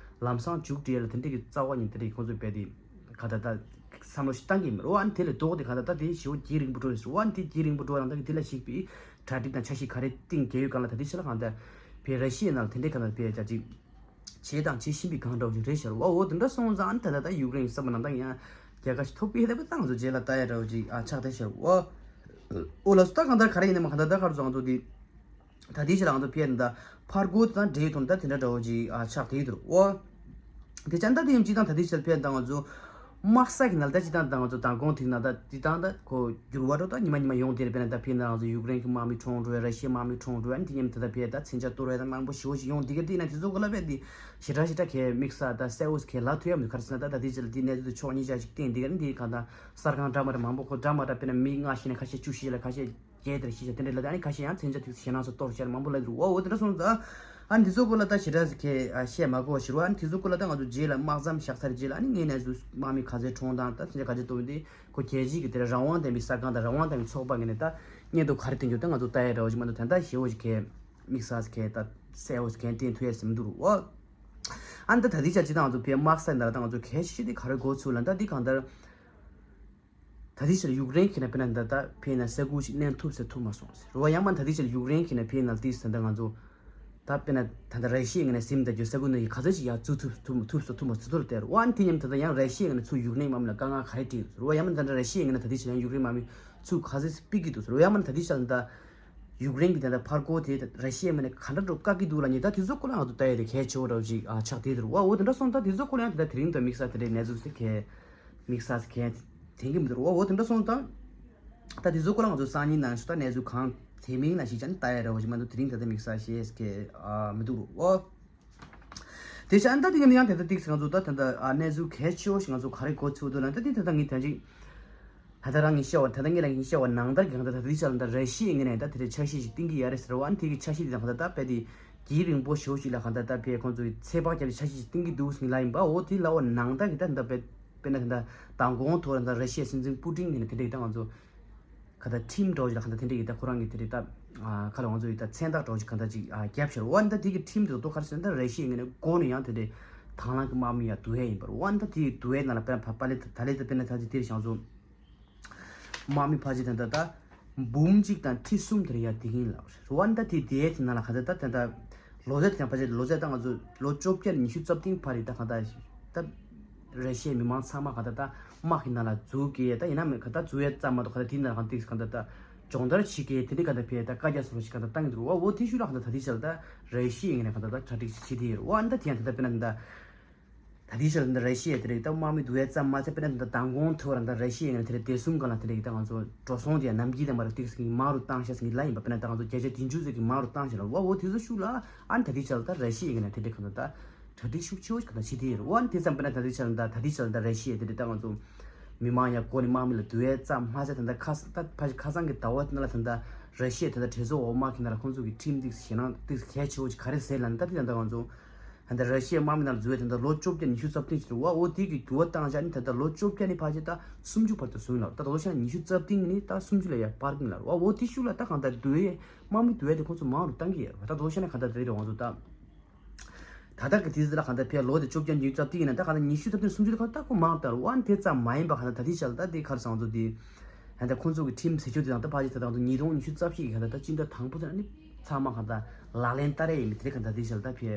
ལམ་སང་མཇུག་སྒྲིལ་ཡ་ལ་དེ་འདྲས་ཀྱི་རྩ་བ་ཉིད་དེ་རེད། ཁོང་ཚོས་རྦད་དེ་ག་ད་ད་བསམ་བློ་ཞིག་བཏང་གི་མེད་རེད། འོ་ཨ་ནི་དེ་ལས་ལྡོག་སྟེ་ག་ད་ད་དེ་ཞེ་པོ་རྒྱས་རིང་པོ་འགྲོ་ཡོད་རེད། འོ་ཨ་ནི་དེ་རྒྱས་རིང་པོ་འགྲོ་བ་ནང་ལྟར་གྱི་དེ་ལ་གཞིགས་པའི་གྲ་སྒྲིག་དང་འཆར་གཞི་ག་རེ་བཏིང་གི་ཡོད་གང་ལ་ད་ལྟའི་ཆར་ལ་གང་ལྟར་ཕེ་ར་ཤི་ཡའི་ནང་ལ་དེ་འདྲས་གང་ལྟར་ཕེ་ཡ་ཅིག་བྱས་དང་བྱེད་བཞིན་པའི་སྒང་འདྲ་བོ་ཞིག་རེད་ཤག་འོ་འོ་དེ་འདྲ་སོང་ཙང་ཨ་ནི་ད་ལྟ་ད་ཡུཀ་རེན་གྱི་བསམ་པ་ནང་ད་ཡང་རྒྱལ་ཁ་ཞིག་ཐོབ་ཀྱི་ཡོད་པ་ད་ང་ཚོ་རྗེས་ལ་ལྟ་ཡ་འདྲ་བོ་ཞིག་ཨ་ཆགས་བསྡད་ཤག་འོ་འོ་ལགས་སོ། ད་གང་ལྟར་ག་རེ་ཡིན་ནའི་མ་གང་ལྟར་ད་ག་རེ་ཚོ་ང་ཚོ་འདི་ད་ལྟའི་ཆར་ང་ཚོ་ཕེ་ཡ་ད་ཕར་རྒོལ་དང་འབྲེལ་ཐོག་ནས་ད་དེ་འདྲ་འདྲ་བོ་ཞིག་ཨ་ཆགས་བསྡད་ཡོད་འདུག་འོ་དེ་ཅང་ད་དེ་ཡིན་སྤྱི་བཏང་ད་ལྟའི་ཆར་ཕེ་ཡ་ད་ང་ཚོ། དམག་ས་གི་ནང་ལ་ད་སྤྱི་བཏང་ད་ང་ཚོ་མདང་དགོང་ཐིག་ན་ད་སྤྱི་བཏང་ད་ཁོ་འགྱུར་བ་འགྲོ་ད་ཉི་མ་ཉི་མ་ཡོང་དེ་རེད། དཔེར་ན་ད་ཕི་ན་ང་ཚོ་ཡུཀ་རེན་གྱི་དམག་མི་གྲོངས་འགྲོ་བས་ར་ཤི་ཡའི་དམག་མི་གྲོངས་འགྲོ་བས་ཨ་ནི་དེ་མཉམ་དུ་ད་ཕི་ད་མཚོན་ཆ་གཏོར་བས་ད་མང་པོ་ཞེ་པོ་ཞིག་ཡོང་དེ་ག་དེ་ན་དེ་ཚོ་ག་ལ་བས་དེ་ཞེ་དྲག་ཞེ་དྲག་གས་དམིགས་བསལ་ད་གསལ་བོ་གས་ལབ་ཐུབ་ཡ་མི་ག་རེ་ཟེར་ན་ད་ད་དེ་ཅི་ལ་དེ་གནས་ཚུལ་དེ་ཕྱོགས་གཉིས་ཆ་ཞིག་བསྟན་དེ་ག་ནི་དེ་གང་ད་གསར་ཁང་འདྲ་མ་འདྲ་མང་པོ་ཁོ་འདྲ་མ་འདྲ་དཔེར་ན་མི་ལྔ་ཤི་ན་ཁ་ཤས་བཅུ་ཤི་ལ་ཁ་ཤས། རྒྱས་དེར་ཤེས་བྱ་དེ་འདྲ་ལ་ད་ཨ་ནི་ཁ་ཤས་ཡང་མཚོན་ཆ་ཐིག་ཞེ་ནང་སོ་གཏོར་བྱས་མང་པོ་ལ་འདུག་འོ་འོ་དེ་འདྲ་སོང་ཙང་ཨ་ནི་དེ་ཚོ་སྐོར་ལ་ད་ཞེ་དྲག་གས་བཤད་མ་དགོས་ཞེས་རོ། ཨ་ནི་དེ་ཚོ་སྐོར་ལ་ད་ང་ཚོ་རྗེས་ལ་དམག་མཚམས་བཞག་ཚར་རྗེས་ལ་ཨ་ནི་ངས་ནས་ཚོ་དམག་མི་ག་ཚོད་གྲོངས་དང་ད་མཚོན་ཆ་ག་ཚོད་གཏོར་འདི་ཁོ་རྒྱལ་སྤྱིའི་གི་དེ་འདྲ་རང་དབང་ལྡན་པའི་གསར་ཁང་དང་རང་དབང་ལྡན་པའི་ཚོགས་པ་ངོས་ནས་ད་སྙན་ཐོ་ག་རེ་བཏོན་རྒྱུ་ད་ང་ཚོ་ལྟ་ཡ་འདྲ་བོ་ཞིག་མ་གཏོགས་ད་ལྟ་ཞེ་བོ་ཞིག་གས་དམིགས་བསལ་གས་ད་གསལ་བོ་ཞིག་གས་བསྟན་ཐུབ་ཡ་ཟིན་མི་འདུག་རོ། ཨ་ནི་ད་ད་ལྟའི་ཆ་ཅི་ད་ང་ཚོ་ཕའི་དམག་ས་ནང་ལ་ད་ང་ཚོ་གལ་ཆེ་ཤོས་དེ་ག་རེ་འགོ་ཚུགས་ལ་ད་འདི་གང་ལྟར། ད་ལྟའི་ཆར་ཡུཀ་རེན་གྱིས་ན་དཔེར་ན་ད་ལྟ་ཕེ་ན་ས་ཁུལ་ཞིག་གནས་ཐུབ་ཟེར་ཐུབ་མ་སོང་ཟེར་རོ། ཡང་མ་ད་ལྟའི་ཆར་ཡུཀ་རེན་གྱིས་ན་ཕེ་ན་ལྟོས་ཟེར་ད་ང་ཚོ་ད་དཔེར་ན་ད་ལྟ་ར་ཤི་ཡའི་ངོས་ནས་ཟིན་ད་རྒྱུ་ས་ཁུལ་ནང་གི་ག་ཚོད་ཅིག་ཡར་ཚུར་ཐུབ་ཐུབ་ཐུབ་སོ་ཐུབ་མ་ཚུར་ཐུབ་སྟེར་རོ། ཨ་ནི་དེ་མཉམ་ད་ལྟ་ཡང་ར་ཤི་ཡའི་ངོས་ནས་ཚུར་ཡུཀ་རེན་དམག་མི་ལ་དཀའ་ངལ་ག་རེ་སྤྲད་ཡོད་ཟེར་རོ། ཡང་མ་ད་ལྟ་ར་ཤི་ཡའི་ངོས་ནས་ད་ལྟའི་ཆར་ཡང་ཡུཀ་རེན་དམག་མི་ཚུར་ག་ཚོད་ཕུད་ཀྱི་འདུག་ཟེར་རོ། ཡང་མ་ད་ལྟའི་ཆར་ད་ཡུཀ་རེན་གྱི་ད་ལྟ་ཕར་རྒོལ་དེ་ར་ཤི་ཡའི་ངོས་ནས་ག་འདྲ་འགྲོ་བཀག་གི་འདུག་ལ་ཉེ་ད་དེ་ཚོ་སྐོར་ལ་ང་ཚོ་ལྟ་ཡ་དེ་གལ་ཆེ་བོ་འདྲ་བོ་ཅིག་ཨ་ཆགས་བསྡད་འདུག་འོ་འོ་དེ་འདྲ་སོང་ད་དེ་ཚོ་སྐོར་ལ་ཡང་དེ་ད་དེ་རིང་དུ་དམིགས་བསལ་དེ་འདྲའི་གནས་ཚུལ་ཟེར་གས་དམིགས་བསལ་ཟེར་གས་དྲན་གྱི་མི་འདུག་འོ་འོ་དེ་འདྲ་སོང་ད་ད་དེ་ཚོ་སྐོར་ལ་ང་ཚོ་སང་ཉིན་ནང་ཞུ་ད་གནས་ཚུལ་གང་དེ་མིན་ལ་ཞིག་ཅང་ལྟ་ཡ་འདྲ་བོ་ཞིག་མ་འདུག་དེ་རིང་ད་ལྟ་དམིགས་བསལ་ཞེས་གས་ཨ་མི་འདུག་རོ། འོ། དེ་བྱས་ཨ་ནི་ད་དེ་ཡང་ཡང་དེ་ལྟར་ཏིག་ང་ཚོ་ད་ད་ལྟ་ཨ་གནས་ཚུལ་གལ་ཆེ་བོ་ཞིག་ང་ཚོ་ག་རེ་གོ་ཚུལ་འདུག་ལ་ད་དེ་ད་ལྟ་ངས་ད་ཅིག་ད་ལྟ་རང་གིས་བཤད་པ་ད་ལྟ་ངས་རང་གིས་བཤད་པ་ནང་ལྟར་གྱི་གང་ལྟར་ད་དེ་ཆ་ལ་ད་ར་ཤི་ཡའི་ངོས་ནས་ད་དེ་འདྲའི་འཆར་གཞི་ཞིག་བཏིང་གི་ཡོད་རེད་ཟེར་བ་ཨ་ནི་དེ་གི་འཆར་གཞི་དེ་ད་གང་ལྟར་ད་དཔེ་དེ་རྒྱུན་རིང་པོ་ཞེ་བོ་ཞིག་ལ་གང་ལྟར་ད་དཔེ་ཁོང་ཚོ་གི་ཚོད་དཔག་བརྒྱབ་ཀྱི་འཆར་གཞི་ཞིག་བཏིང་གི་འདུག་ཟེར་ལབ་ཡིན་པ། འོ་དེ་ལབ་པ་ནང་ལྟར་གྱི་ད་ད་དཔེ་དཔེར་ན་ད་ད་མདང་དགོང་ཐོག་ལ་ད་ར་ཤི་ཡའི་སྲིད་འཛིན་པུ་ཏིན་ངོས་ནས་དེ་འདྲའི་ད་ང་ཚོ་ག་ད་ཁྲིམས་འདྲ་བོ་ཞིག་ལ་ག་ད་དེ་འདྲ་ཡིན་ད་ཁོ་རང་གི་དེ་འདྲའི་ད་ཨ་ཁ་ལ་ང་ཚོ་ཡི་ད་མཚན་རྟགས་འདྲ་བོ་ཞིག་ག་ད་ཅིག་ཨ་བརྒྱབ་ཤར་བ་ད་དེ་གི་ཁྲིམས་དེ་ཏོ་ག་རེ་ཟེར་ན་ད་ར་ཤི་ཡའི་ངོས་ནས་མགོ་ནས་ཡང་དེ་འདྲའི་དང་བླངས་ཀྱི་དམག་མི་ཡང་བསྡུ་ཡས་ཡིན་པར་བ་ད་དེ་བསྡུ་ཡས་ནང་ལ་དཔེར་ན་ཕ་པ་ལེ་ད་ལེ་ད་དཔེར་ན་ད་ཅིག་དེར་བཞག་ཚོ་དམག་མི་ཕལ་ཆེར་ད་ད་ད་འབུམ་གཅིག་དང་ཁྲི་གསུམ་དེར་ཡང་བསྡུ་གིན་ལ་ར་བ་ད་དེ་དེ་དེ་ནང་ལ་ག་ད་ད་ད་ད། ལོ་ཙཱ་དེ་ཡང་ཕལ་ཆེར་ལོ་ཙཱ་ད་ང་ཚོ་ལོ་བཅོ་བརྒྱད་ཉི་ཤུ་རྩ་བདུན་བར་རེད། ད་གང་ལྟར་ད་ར་ཤི་ཡའི་མི་མང་ཚང་མ་གང་ལྟར་ད་དམག་གི་ནང་ལ་འཛུལ་གི་ད་ཡིན་ན་མེད་གང་ལྟར་འཛུལ་ཡས་ཙམ་མ་གཏོགས་གང་ལྟར་དེའི་ནང་ལ་གང་ལྟར་གང་ལྟར་ད་སྦྱོང་བརྡར་བྱེད་གི་དེ་འདྲའི་གང་ལྟར་ཕེ་ད་བཀའ་རྒྱ་སོགས་ཞིག་གང་ལྟར་བཏང་གི་འདུག་འོ་འོ་དེ་ཤུ་ར་གང་ལྟར་ད་ལྟའི་ཆར་ད་ར་ཤི་ཡའི་ངོས་ནས་གང་ལྟར་ད་གྲ་སྒྲིག་བྱེད་དེ་ཡོད་འོ་ད་དེ་ཡང་ད་ལྟ་དཔེར་ན་ད་ད་ལྟའི་ཆར་ད་ར་ཤི་ཡ་དེ་རིགས་ད་དམག་མི་བསྡུ་ཡས་ཙམ་མ་ཚད་དཔེར་ན་ད་མདང་དགོང་ཐོག་ར་ད་ར་ཤི་ཡའི་ངོས་ནས་དེ་རིགས་བདེ་སྲུང་སྒང་ལ་དེ་རིགས་ད་ང་ཚོ་འགྲོ་སོང་དེ་ཡང་ནམ་རྒྱུན་དང་མ་རུ་ཏིག་ཟིན་མང་རུ་བཏང་ཤག་ཟིན་གི་ལ་ཡིན་པ། དཔེར་ན་ད་ང་ཚོ་བརྒྱ་ཆ་བདུན་ཅུ་ཙམ་གྱི་མང་རུ་བཏང་ཤག་ལ་འོ་འོ་དེ་ཚོ་ཤུགས་ལ་ཨ་ནི་ད་ལྟའི་ཆར་ད་ར་ཤི་ཡའི་ངོས་ནས་དེ་འདྲའི་གང་ལྟར་ད་གྲ་སྒྲིག་ཤུགས་ཆེ་བོ་ཞིག་གང་ལྟར་བྱེད་དེ་ཡོད་རེད། འོ་ཨ་ནི་དེ་ཙམ་དཔེར་ན་ད་ལྟའི་ཆར་ད་ད་ལྟའི་ཆར་ད་ར་ཤི་ཡ་དེ་འདྲའི་ད་ང་ཚོ་མི་མང་ཡང་སྒོ་ནས་དམག་མི་ལ་བསྡུ་ཡས་ཙམ་མ་ཟད་ད་ལྟ་ཁ་ས་ད་ཕ་ཁ་སང་གི་ཟླ་བ་དེ་ནང་ལ་ད་ལྟ་ར་ཤི་ཡ་ད་ལྟ་གྲོས་ཚོགས་འོག་དམག་གི་ནང་ལ་ཁོང་ཚོ་གི་ཁྲིམས་ཏིག་ཞེད་སྣང་ཏིག་གལ་ཆེ་བོ་ཞིག་ག་རེ་ཟེར་ལབ་ན་ད་ལྟའི་ད་ལྟ་ང་ཚོ། ད་ལྟ་ར་ཤི་ཡའི་དམག་མི་ནང་འཛུལ་བའི་ད་ལྟ་ལོ་བཅོ་བརྒྱད་ཉི་ཤུ་རྩ་བདུན་ཞིག་རེད་བ། འོ་དེ་གི་འགྱུར་བ་བཏང་བྱས་ནི་ད་ལྟ་ལོ་བཅོ་བརྒྱད་ནས་ཕར་ཕྱིན་ད་སུམ་ཅུ་བར་དུ་སོང་ཡིན་ལབ། ད་ལོ་ཤ་ན་ཉི་ཤུ་རྩ་བདུན་ནི་ད་སུམ་ཅུ་ལ་ཡ་བར་གྱིན་ལབ། འོ་དེ་ཤུགས་ལ་ད་གང་ལྟར་འགྲོ་བའི་དམག་མི་འགྲོ་བའི་དེ་ཁོང་ཚོ་མང་རུ་བཏང་གི་ཡོད་རེད་བ། ད་ལོ་ཤ་ན་གང་ལྟར་དེ་རེད་བ། ང་ཚོ་ད་ད་ལྟ་གི་དུས་ཚོད་ལ་གང་ལྟར་ཕའི་ལོ་དེ་བཅོ་བརྒྱད་ཉི་ཤུ་རྩ་བདུན་ཡིན་ན་ད་གང་ལྟར་ཉི་ཤུ་རྩ་བདུན་སུམ་ཅུ་ལ་གང་ལྟར་ཁོ་མང་རུ་བཏང་རེད་བ། དེ་ཙམ་མ་ཡིན་པ་གང་ལྟར་ད་ལྟའི་ཆར་ལ་ད་དེ་ག་རེ་ཟེར། ང་ཚོ་དེ་ད་ལྟ་ཁོང་ཚོ་གི་ཁྲིམས་ཟེར་ཆོག་དེ་དང་ད་ཕར་ཕྱིན་ད་ད་ང་ཚོ་ཉིས་སྟོང་ཉི་ཤུ་རྩ་བཞི་གི་གང་ལྟར་ད་སྤྱི་ཟླ་དང་པོ་ཚོ་ནས་ནི་ཚང་མ་གང་ལྟར་ལག་ལེན་བསྟར་ཡས་ཡིན་མིན་དེ་རིང་གང་ལྟར་དེ་ཆར་ལ་ད་ཕའི་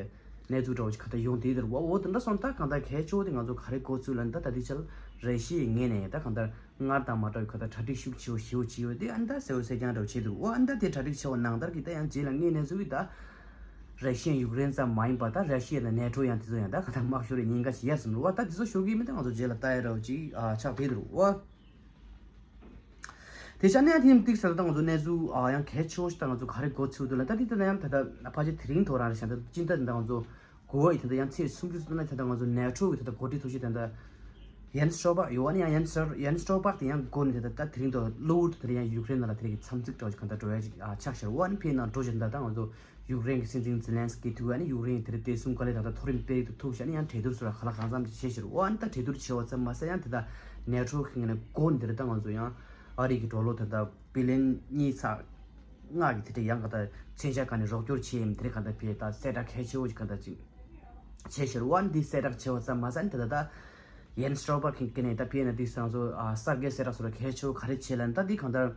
གནས་ཚུལ་འདྲ་བོ་ཞིག་གང་ལྟར་ཡོང་བསྡད་འདུག་རེད་བ། འོ་དེ་འདྲ་སོང་ད་གང་ལྟར་གལ་ཆེ་བོ་དེ་ང་ཚོ་ག་རེ་གོ་ཚུལ་ལ་ད་ད་ལྟའི་ཆར་ར་ཤི་ཡའི་ངོས་ནས་ད་གང་ལྟར་སྔར་དང་མ་འདྲ་བའི་གང་ལྟར་གྲ་སྒྲིག་ཤུགས་ཆེ་བོ་ཞེ་བོ་བྱས་ཡོད་དེ་ཨ་ནི་ད་གསལ་བོ་གསལ་རྐྱང་འདྲ་བོ་བྱས་འདུག་འོ་ཨ་ནི་ད་དེ་གྲ་སྒྲིག་ཆེ་བོ་ནང་ལྟར་གྱི་ད་ཡང་རྗེས་ལ་དངོས་གནས་ཚུལ་གྱི་ད་ར་ཤི་ཡ་ཡུཀ་རེན་ཙམ་མ་ཡིན་པ་ད་ར་ཤི་ཡ་དང་ནེ་ཊོ་ཡང་དེ་ཚོ་ཡང་ད་གང་ལྟར་དམག་ཤོར་བའི་ཉེན་ཁ་ཞིག་ཡོད་ཟེར་འདུག་བ། ད་དེ་ཚོ་ཤོར་གྱི་མིན་ད་ང་ཚོ་རྗེས་ལ་ལྟ་ཡ་འདྲ་བོ་ཅིག་ཨ་ཆགས་བསྡད་འདུག་བ། དེ་ཤ་གནས་ཐིམ་ཏིག་ཟེར་ད་ང་ཚོ་གནས་ཚུལ་ཨ་ཡང་གལ་ཆེ་བོ་ཞིག་ད་ང་ཚོ་ག་རེ་གོ་ཚུལ་འདུག་ལ་ད་དེ་ད་ཡང་ད་ད་ཕལ་ཆེར་དེ་རིང་ཐོག་རང་རེད་ཤག་ད་སྤྱི་ཟླ་འདི་ད་ང་ཚོ་གོ་བ་ཡི་ད་ལྟ་ཡང་ཚེས་སུམ་ཅུ་ཙམ་ན་ད་ལྟ་ང་ཚོ་ནེ་ཊོ་གི་ད་ལྟ་འགོ་ཁྲིད་ཐུག་ཤིག་ད་ལྟ་ཡན་སི་སྟོལ་པག་ཡོད་བ་ནི་ཡང་ཡན་སི་ཡན་སི་སྟོལ་པག་དེ་ཡང་འགོ་ནས་ད་ལྟ་ད་དེ་རིང་ཐོག་གློ་བུར་དུ་ད་ལྟ་ཡང་ཡུཀ་རེན་ནང་ལ་དེ་རིང་གི་འཚམས་གཟིགས་འདྲ་བོ་ཞིག་གང་ལྟར་འགྲོ་ཡ་ཅིག་ཨ་ཆགས་ཤར་བ་ནི་ཕེ་ནང་འགྲོ་བཞིན་ད་ལྟ་ང་ཚོ་ཡུཀ་རེན་གི་སྲིད་འཛིན་ཛེ་ལན་སི་ཀི་ཐུག་ཨ་ནི་ཡུཀ་རེན་གི་དེ་རིང་བདེ་སྲུང་བཀའ་བློན་ད་ལྟ་མཐོ་རིམ་དཔོན་རིགས་ཐུག་ཤག་ནི་ཡང་གྲོས་བསྡུར་སོགས་ལ་ག་ལ་གང་འཚམ་ཅིག་བྱས་ཤར་བ་ནི་ད་གྲོས་བསྡུར་བྱས་པ་ཙམ་མ་ཟད་ཡང་དེ་ད་ནེ་ཊོ་གི་ངོས་ནས་འགོ་ནས་དེ་རིང་ད་ང་ཚོ་ཡང་ཨ་རི་གི་ཌོ་ལར་ད་ལྟ་བི་ལིན་གཉིས་ཚེག་ལྔ་གི་དེ་འདྲའི་ཡང་ག་ད་མཚོན་ཆ་ག་ནས་རོགས་སྐྱོར་བྱས་ཡིན་དེ་རིང་ག་ད་ཕེ་ད་གསལ་བསྒྲགས་གལ་ཆེ་བོ་ཞིག་ག་ད་ཅིག་བྱས་ཤར་བ་ནི་འདི་གསལ་བསྒྲགས་བྱས་པ་ཙམ་མ་ཟད་ནི་ད་ད་ད་ཡན་སི་སྟོལ་པག་གི་ནས་ད་ཕེ་ན་འདི་སང་སོ་ཨ་གསར་འགོད་གསལ་བསྒྲགས་སོ་ལ་གལ་ཆེ་བོ་ག་རེ་བྱས་ལ་ནི་ད་འདི་གང་ལྟར་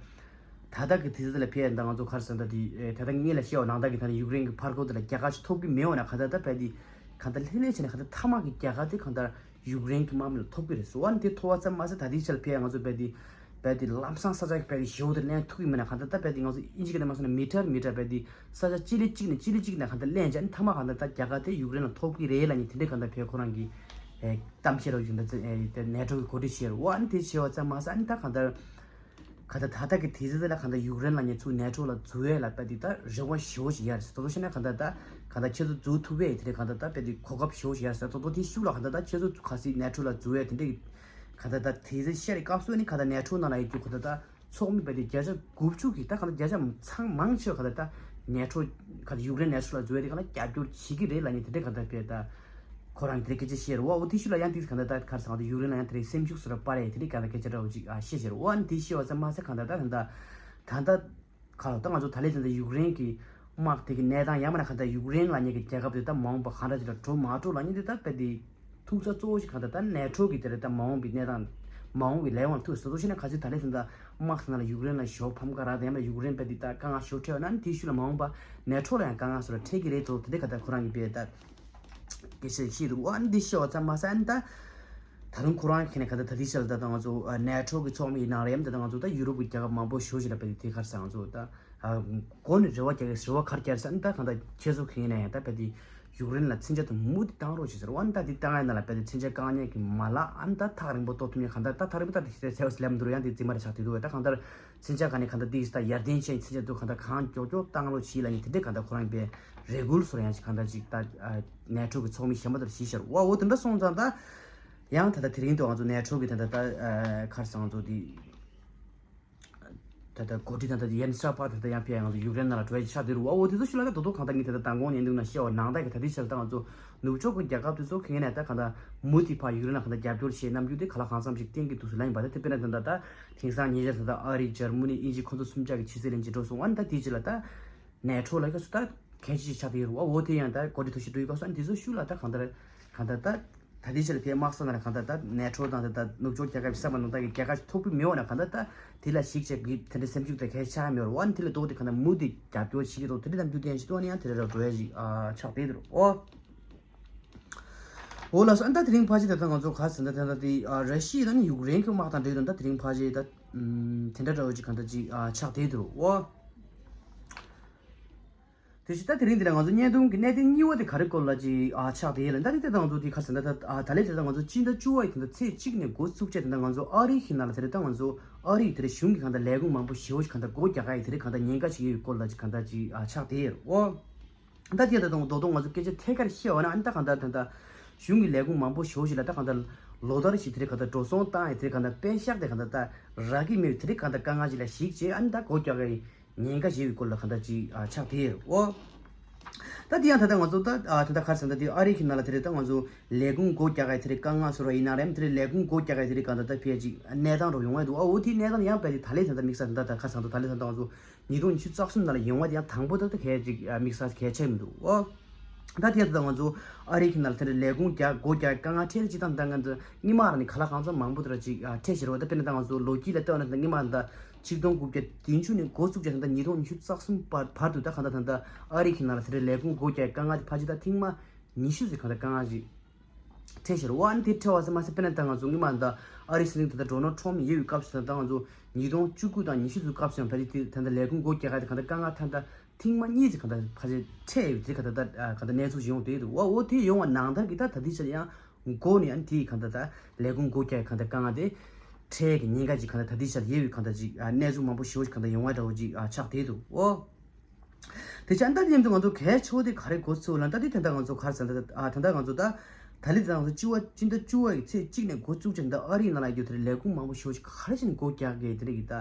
ད་ད་གི་དུས་ཚོད་ལ་ཕེ་ད་ང་ཚོ་ག་རེ་ཟེར་ད་འདི་ད་ད་ངེད་ལ་བཤད་བ་ནང་ད་གི་ད་ཡུཀ་རེན་གི་ཕར་སྐོར་དེ་ལ་རྒྱལ་ཁ་ཞིག་ཐོབ་གི་མེད་འོ་ན་གང་ལྟར་ད་ཕེ་འདི་གང་ལྟར་ལྷིང་ལྷིང་བྱས་ནས་གང་ལྟར་མཐའ་མ་གི་རྒྱལ་ཁ་དེ་གང་ལྟར་ཡུཀ་རེན་གྱི་དམག་མི་ལ་ཐོབ་ཀྱི་རེད་ཟེར་བ་ནི་དེ་ཐོབ་པ་ཙམ་མ་ཟད་ད་ལྟའི་ཆར་ཕེ་ང་ཚོ་རྦད་དེ་རྦད་དེ་ལམ་སང་ས་ཆ་རྦད་དེ་ཞེ་པོ་དེ་ལེན་ཐུབ་ཀྱི་མེད་ན་གང་ལྟར་ད་རྦད་དེ་ང་ཚོ་ཨིན་ཇི་སྐད་ནས་མ་སོང་ན་མི་ཊར་མི་ཊར་རྦད་དེ་ས་ཆ་གཅིག་ལས་གཅིག་ནས་གཅིག་ལས་གཅིག་ནས་གང་ལྟར་ལེན་བྱས་ནི་མཐའ་མ་གང་ལྟར་ད་རྒྱལ་ཁ་དེ་ཡུཀ་རེན་ལ་ཐོབ་ཀྱི་རེད་ལབ་ནས་དེ་འདྲའི་གང་ལྟར་ཕེ་ཁོ་རང་གི་ཨེ་གཏམ་བཤད་རོགས་ཡོད་འདྲ་ཨེ་དེ་ནེ་ཊོ་གི་འགོ་ཁྲིད་བཤད་རོགས་ཨ་ནི་དེ་བྱས་པ་ཙམ་མ་ཟད་ཨ་ནི་ད་གང་ལྟར་ག་ད་ད་ལྟ་གི་དུས་ཚོད་དེ་ལ་གང་ལྟར་ཡུཀ་རེན་ལ་ཉེ་ཚུལ་ནེ་ཊོ་ལ་འཛུལ་ཡས་ལ་དཔེ་དེ་ད་རེ་བ་ཞེ་པོ་ཞིག་ཡར་སོ་དོ་ཤེ་ན་གང་ལྟར་ད་གང་ལྟར་ཁྱེད་ཚོ་འཛུལ་ཐུབ་པས་དེ་རེད་གང་ལྟར་ད་དཔེ་དེ་གོ་སྐབས་ཞེ་པོ་ཞིག་ཡར་སོ་དོ་དོ་དེ་ཤུགས་ལ་གང་ལྟར་ད་ཁྱེད་ཚོ་ག་སྲིད་ནེ་ཊོ་ལ་འཛུལ་ཡས་དེ་འདྲའི་གང་ལྟར་ད་དེ་ཚོ་ཤར་རི་སྐབས་སུ་ནི་གང་ལྟར་ནེ་ཊོ་ནང་ལ་ཡོད་རྒྱུ་གང་ལྟར་ད་ཚོགས་མི་དཔེ་དེ་བརྒྱ་ཆ་དགུ་བཅུ་གི་ད་གང་ལྟར་བརྒྱ་ཆ་ཚང་མང་ཆེ་བ་གང་ལྟར་ད་ནེ་ཊོ་གང་ལྟར་ཡུཀ་རེན་ནེ་ཊོ་ལ་འཛུལ་ཡས་དེ་གང་ལྟར་རྒྱབ་སྐྱོར་བྱེད་ཀྱི་རེད་ལབ་ནས་དེ་འདྲའི་གང་ལྟར་དཔེ་ད། ཁོ་རང་གི་དེ་སྐད་ཆ་བཤད་རེད་བ། འོ་དེ་ཤུལ་ལ་ཡང་དེ་ག་འདྲ་ད་གར་སང་དེ་ཡུཀ་རེན་ལ་ཡང་དེ་རིང་སེམས་ཤུགས་སུ་ར་པ་རེད་དེ་རིང་ག་འདྲ་སྐད་ཆ་འདྲ་བོ་ཅིག་ཨ་བཤད་བཤད་རེད་བ། འདི་བཤད་བ་ཙམ་མ་ཟད་ག་འདྲ་ད་ད་ད་ད་ག་ལ་ད་ང་ཚོ་ད་ལས་ད་ད་ཡུཀ་རེན་གི་དམག་དེ་གི་གནས་སྟངས་ཡང་མིན་ན་ག་འདྲ་ཡུཀ་རེན་ལབ་མཁན་གི་རྒྱལ་ཁབ་དེ་ད་མ་འོངས་པ་ག་འདྲ་ཅིག་ལ་འགྲོ་མ་འགྲོ་ལབ་མཁན་དེ་ད་དཔེ་དེ་ཐུག་ས་གཙོ་བོ་ཞིག་ག་འདྲ་ད་ནེ་ཊོ་གི་དེ་རེད། ད་མ་འོངས་པའི་གནས་སྟངས་མ་འོངས་པའི་ལས་དབང་ལ་ཐུག་ས་གཙོ་བོ་ཞིག་ན་ག་ཚོད་ད་ལས་ད་ད་དམག་དེ་ནང་ལ་ཡུཀ་རེན་ལ་ཞོ་ཕམ་ག་ར་ད་ཡང་མིན་ན་ཡུཀ་རེན་དཔེ་དེ་ད་དཀའ་ངལ་ཞོ་འཕྲད་བ་ན་དེ་ཤུལ་ལ་མ་འོངས་པ་ནེ་ཊོ་ལ་ཡང་དཀའ་ངལ་སོ་ར་འཕྲད་ཀྱི་རེད་དོ། དེ་འདྲ་ག་འདྲ་ཁོ་རང་གི་དཔེ་ད། སྐད་ཆ་ཤེས་འདུག་ཨ་ནི་འདི་བཤད་པ་ཙམ་མ་ཟད་ཨ་ནི་ད། ད་རུང་ཁོ་རང་གི་ནས་ག་ད་ད་ལྟའི་ཆར་ད་ལྟ་ང་ཚོ་ནེ་ཊོ་གི་ཚོགས་མི་ཡིན་ནའང་རེད་ད་ལྟ་ང་ཚོ་ད་ཡུ་རོབ་ཀྱི་རྒྱལ་ཁབ་མང་པོ་ཞེ་པོ་ཞིག་ལ་དཔེ་དེ་ག་རེ་ཟེར་ང་ཚོ་ད་གོ་ནས་རེ་བ་རྒྱག་གི་རེ་བ་ག་རེ་རྒྱག་ཟེར་ཨ་ནི་ད་གང་ད་ཁྱེད་ཚོ་གི་ནས་ད་དཔེ་དེ་ཡུཀ་རེན་ལ་མཚོན་ཆ་དང་མུ་མཐུད་བཏང་རོགས་ཞེས་ཟེར་བ་ཨ་ནི་ད་དེ་བཏང་ཡ་ན་ལ་དཔེ་དེ་མཚོན་ཆ་བཀག་ཉར་གྱི་མ་ལག་ཨ་ནི་ད་ཐག་རིང་པོ་གཏོར་ཐུབ་ཉེ་གང་ད་ད་ཐག་རིང་པོ་ད་དེ་ཤེས་ཚེ་བ་སི་ལམ་འདུར་ཡང་དེ་རྫི་མ་རེ་ཆགས་དུས་འདུག་ད་གང་ད། མཚོན་ཆ་ག་ནས་གང་ལྟར་དེ་ཡི་ས་ཡར་ལྡན་ཅན་མཚོན་ཆ་དུ་གང་ལྟར་གང་མགྱོགས་མགྱོགས་བཏང་རོགས་བྱེད་ལ་ནི་དེ་འདྲས་གང་ལྟར་ཁོ་རང་པའི་རེ་སྐུལ་སོར་ཡང་ཞིག་གང་ལྟར་ཅིག་ལྟ་ནེ་ཊོ་གི་ཚོགས་མི་གཞན་པ་དང་ཞིག་ཤར་བ་འོ་དེ་འདྲ་སོང་ཙང་ད་ཡང་ད་ལྟ་དེ་རིང་དུ་ང་ཚོ་ནེ་ཊོ་གི་ད་ལྟ་ད་ཁར་སང་ཚོ་དེ་ད་ལྟ་འགོ་ཁྲིད་ད་ལྟ་ཡན་སྲ་པ་ད་ལྟ་ཡང་ཕེ་ང་ཚོ་ཡུཀ་རེན་ནང་ལ་འགྲོ་ཡ་ཆགས་དེ་རུ་བ་འོ་དེ་ཚོ་ཤུ་ལ་ད་དོ་དོ་གང་ལྟར་ངས་ད་ལྟ་མདང་དགོང་ཉན་འདུག་ན་ཤེས་བ་ནང་ད་གི་ད་དེ་ཤར་ད་ང་ཚོ་ནུབ་ཕྱོགས་གི་རྒྱལ་ཁབ་དེ་ཚོ་གི་ངས་ནས་ད་གང་ལྟར་མུ་མཐུད་ཕ་ཡུཀ་རེན་ལ་གང་ལྟར་རྒྱབ་སྐྱོར་བྱེད་རྣམ་འགྱུར་དེ་ག་ལ་གང་འཚམ་ཞིག་བསྟན་གྱི་འདུག་སུ་ལ་ཡིན་པ་ད་དེ་དཔེར་ན་ད་ལྟ་ད། དེང་སང་ཉེ་ཆར་ད་ལྟ་ཨ་རི་འཇར་མ་ནི་དབྱིན་ཇི་ཁོ་ཚོ་གསུམ་ཆ་གི་ཕྱི་སྲིད་བློན་ཆེན་འགྲོ་སོང་ཨ་ནི་ད་དེའི་རྗེས་ལ་ད་ནེ་ཊོ་ལ་ག་སུ་ད་གལ་ཆེ་ཆགས་ཏེ་ཡོད་རེད་བ། འོ་དེ་ཡང་ད་གོ་སྒྲིག་ཐུགས་ཤིག་འགྲོ་ཡི་ག་སོ་ཨ་ནི་དེ་ཚོ་ཤུགས་ལ་ད་གང་ལྟར་གང་ལྟར་ད་ད་དེའི་རྗེས་ལ་དེ་དམག་ས་ན་ལ་གང་ལྟར་ད་ནེ་ཊོ་དང་ད་ད་ནུབ་ཕྱོགས་རྒྱལ་ཁབ་གསར་པ་ནང་ད་གི་རྒྱལ་ཁ་ཐོབ་གི་མེད་འོ་ན་གང་ལྟར་ད་དེ་ལ་ཞིག་བྱས་གི་དེ་འདྲའི་སེམས་ཤུགས་ད་གལ་ཆགས་མེད་རེད་བ། ཨ་ནི་དེ་ལ་ལྡོག་དེ་གང་ལྟར་མུ་མཐུད་རྒྱབ་སྐྱོར་བྱེད་ཀྱི་རེད། དེ་འདྲའི་ནམ་རྒྱུན་དེ་ཡང་ཞིག་ཏོ་ནི་ཡང་དེ་འདྲ་ར་འགྲོ་ཡ་ཞིག་ཨ་ཆགས་བསྡད་རེད་འོ། འོ་ལགས་སོ། ཨ་ནི་ད་དེ་རིང་ཕལ་ཆེར་ད་ལྟ་ང་ཚོ་ག་ཟེར་ན་ད་ལྟ་དེ་ཨ་ར་ཤི་ཡ་དང་ནི་ཡུཀ་རེན་གྱི་དམག་དང་འབྲེལ་ཡོད་ད་ལྟ་དེ་རིང་ཕལ་ཆེར་ད་ཨམ་དེ་འདྲ་འདྲ་བོ་ཅིག་གང་ལྟར་ཅིག་ཨ་ཆགས་བསྡད་འདུག་འོ། དེ་བཞིན་ད་དེ་རིང་འདི་ལ་ང་ཚོ་བརྙན་ཐུང་གི་གནད་དོན་གཉིས་པ་དེ་ག་རེ་སྐོར་ལ་ཅིག་ཨ་ཆགས་བསྡད་ཡོད་ལ་ད་རེས་དེ་ད་ང་ཚོ་དེ་ག་ཟེར་ན་ད་ཨ་ད་ལས་དེ་ད་ང་ཚོ་སྤྱི་ཟླ་བཅུ་པ་ཡི་དེ་ད་ཚེས་གཅིག་ནས་འགོ་བཙུགས་བྱས་དེ་ད་ང་ཚོ་ཨ་རི་གི་ནང་ལ་དེ་རེད་ད་ང་ཚོ་ཨ་རི་ཡི་དེ་རེད་གཞུང་གི་གང་ལྟར་ལས་ཁུངས་མང་པོ་ཞེ་བོ་ཞིག་གང་ལྟར་སྒོ་རྒྱག་ག་ཡི་དེ་རེད་གང་ལྟར་ཉེན་ཁ་ཞིག་ཡོད་སྐོར་ལ་ཅིག་གང་ལྟར་ཅིག་ཨ་ཆགས་བསྡད་ཡོད་འོ། ད་དེ་ད་དུང་རྡོག་རྡོག་ང་ཚོ་སྐད་ཆ་ཐད་ཀར་བཤད་བ་ན་ཨ་ནི་ད་གང་ལྟར་ད་ལྟ་གཞུང་གི་ལས་ཁུངས་མང་པོ་ཞེ་པོ་ཞིག་ལ་ད་གང་ལྟར་ལོ་ལྟར་ཞིག་དེ་རིང་གང་ལྟར་འགྲོ་སོང་བཏང་ཡ་དེ་རིང་གང་ལྟར་པད་ཤག་དེ་གང་ལྟར་ད་རག་གི་མེད་དེ་རིང་གང་ལྟར་དཀའ་ངལ་ཅིག་ལ་གཞིགས་བྱས་ཨ་ནི་ད་སྒོ་རྒྱག་གི་ཉེན་ཁ་ཞེ་པོའི་སྐོར་ལ་གང་ལྟར་ཅིག་ཨ་ཆགས་བསྡད་ཡོད་འོ། ད་དེ་ཡང་ད་ལྟ་ང་ཚོ་ད་ཨ་ད་ལྟ་ག་རེ་ཟེར་ན་ད་དེ་ཨ་རི་གི་ནང་ལ་དེ་རེད། ད་ང་ཚོ་ལས་ཁུངས་སྒོ་རྒྱག་ག་དེ་རེད། དཀའ་ངལ་བཟོ་ར་ཡིན་ན་རེད། དེ་རེད་ལས་ཁུངས་སྒོ་རྒྱག་ག་དེ་རེད། གང་ལྟར་ད་ཕལ་ཅིག་གནས་སྟངས་རོ་ཡོང་བ་འདུག་ཨ་འོ་དེའི་གནས་སྟངས་ཡང་ཕལ་ཅིག་ད་ལན་ད་ལྟ་དམིགས་བསལ་ད་ད་ག་རེ་ཟེར་ན་ད་ད་ལན་ད་ལྟ་ང་ཚོ་ཉིས་སྟོང་ཉི་ཤུ་རྩ་གསུམ་ནང་ལ་ཡོང་བ་དེ་ཡང་དང་པོ་ད་ད་གལ་ཅིག་དམིགས་བསལ་གལ་ཆེ་མི་འདུག་ཨོ། ད་དེ་ཡང་ད་ལྟ་ང་ཚོ་ཨ་རི་གི་ནང་ལ་དེ་རེད་ལས་ཁུངས་རྒྱག་སྒོ་རྒྱག་དཀའ་ངལ་འཕྲད་ཅིག་དང་ད་ང་ཚོ་སྔོན་མ་ར་ནས་ག་ལ་གང་འཚམ་མང་པོ་དེ་ར་ཅིག་འཕྲད་ཤེར་བ་ད་དཔེར་ན་ད་ང་ཚོ་ལོ་རྒྱུས་ལ་ལྟ་བ་ན་ད་སྔོན་མ་ད་ཆིག་སྟོང་དགུ་བརྒྱ་བདུན་ཅུ་ནས་འགོ་བཙུགས་བྱས་ད་ལྟ་ཉིས་སྟོང་ཉི་ཤུ་རྩ་གསུམ་བར་བར་དུ་ད་གང་ལྟར་ད་ལྟ་ཨ་རི་གི་ནང་ལ་དེ་རེད་ལས་ཁུངས་སྒོ་རྒྱག་དཀའ་ངལ་དེ་ཕལ་ཆེར་ད་ཐེངས་མ་ཉི་ཤུ་ཙམ་གང་ལྟར་དཀའ་ངལ་ཅིག་འཕྲད་ཤེར་བ་ཨ་ནི་དེ་འཕྲད་བ་ཙམ་མ་ཟད་དཔེར་ན་ད་ང་ཚོ་སྔོན་མ་ད་ཨ་རི་སྲིད་འཛིན་ད་ལྟ་ཌོ་ནལ་ཊམ་ཡོད་པའི་སྐབས་སུ་ད་ད་ང་ཚོ་ཉིས་སྟོང་བཅུ་དགུ་དང་ཉི་ཤུ་ཙམ་སྐབས་སུ་ཡང་ཕལ་ཆེར་དེ་ད་ལྟ་ལས་ཁུངས་སྒོ་རྒྱག་ག་དེ་གང་ལྟར་དཀའ་ངལ་ད་ད་ཐེངས་མ་གཉིས་ཙམ་གང་ལྟར་ཕལ་ཆེར་འཕྲད་ཡོད་པའི་དེ་གང་ལྟར་ད་གང་ལྟར་གནས་ཚུལ་ཞིག་ཡོང་བསྡད་འདུག་ཨོ་ཨོ་དེ་ཡོང་བ་ནང་ལྟར་གྱི་ད་ད་ལྟའི་ཆར་ཡང་མགོ་ནས་ཨ་ནི་དེའི་གང་ལྟར་ད་ལས་ཁུངས་སྒོ་རྒྱག་གི་གང་ལྟར་དཀའ་ངལ་དེ་འཕྲད་ཀྱི་ཉེན་ཁ་ཅིག་གང་ལྟར་ད་ལྟའི་ཆར་ཡོད་པའི་གང་ལྟར་ཅིག་གནས་ཚུལ་མང་པོ་ཞེ་པོ་ཅིག་གང་ལྟར་ཡོང་བ་འདྲ་བོ་ཅིག་ཆགས་བསྡད་འདུག་ཨོ། དེ་ཆ་ཨ་ནི་ད་དེ་མཉམ་དུ་ང་ཚོ་གལ་ཆེ་བོ་དེ་ག་རེ་འགོ་ཚུགས་ལ་ད་དེ་ད་ལྟ་ང་ཚོ་ག་རེ་ཟེར་ད་ད་ད་ལྟ་ང་ཚོ་ད་ད་ལི་ད་ང་ཚོ་བཅུ་བ་སྤྱི་ཟླ་བཅུ་བ་ཡི་ཚེས་གཅིག་ནས་འགོ་བཙུགས་ཀྱི་ད་ཨ་རིའི་ནང་ལ་ཡོད་དེ་རེད་ལས་ཁུངས་མང་པོ་ཞེ་པོ་ཅིག་ག་རེ་བྱས་ནས་སྒོ་རྒྱག་གི་དེ་རེད་གི་ད་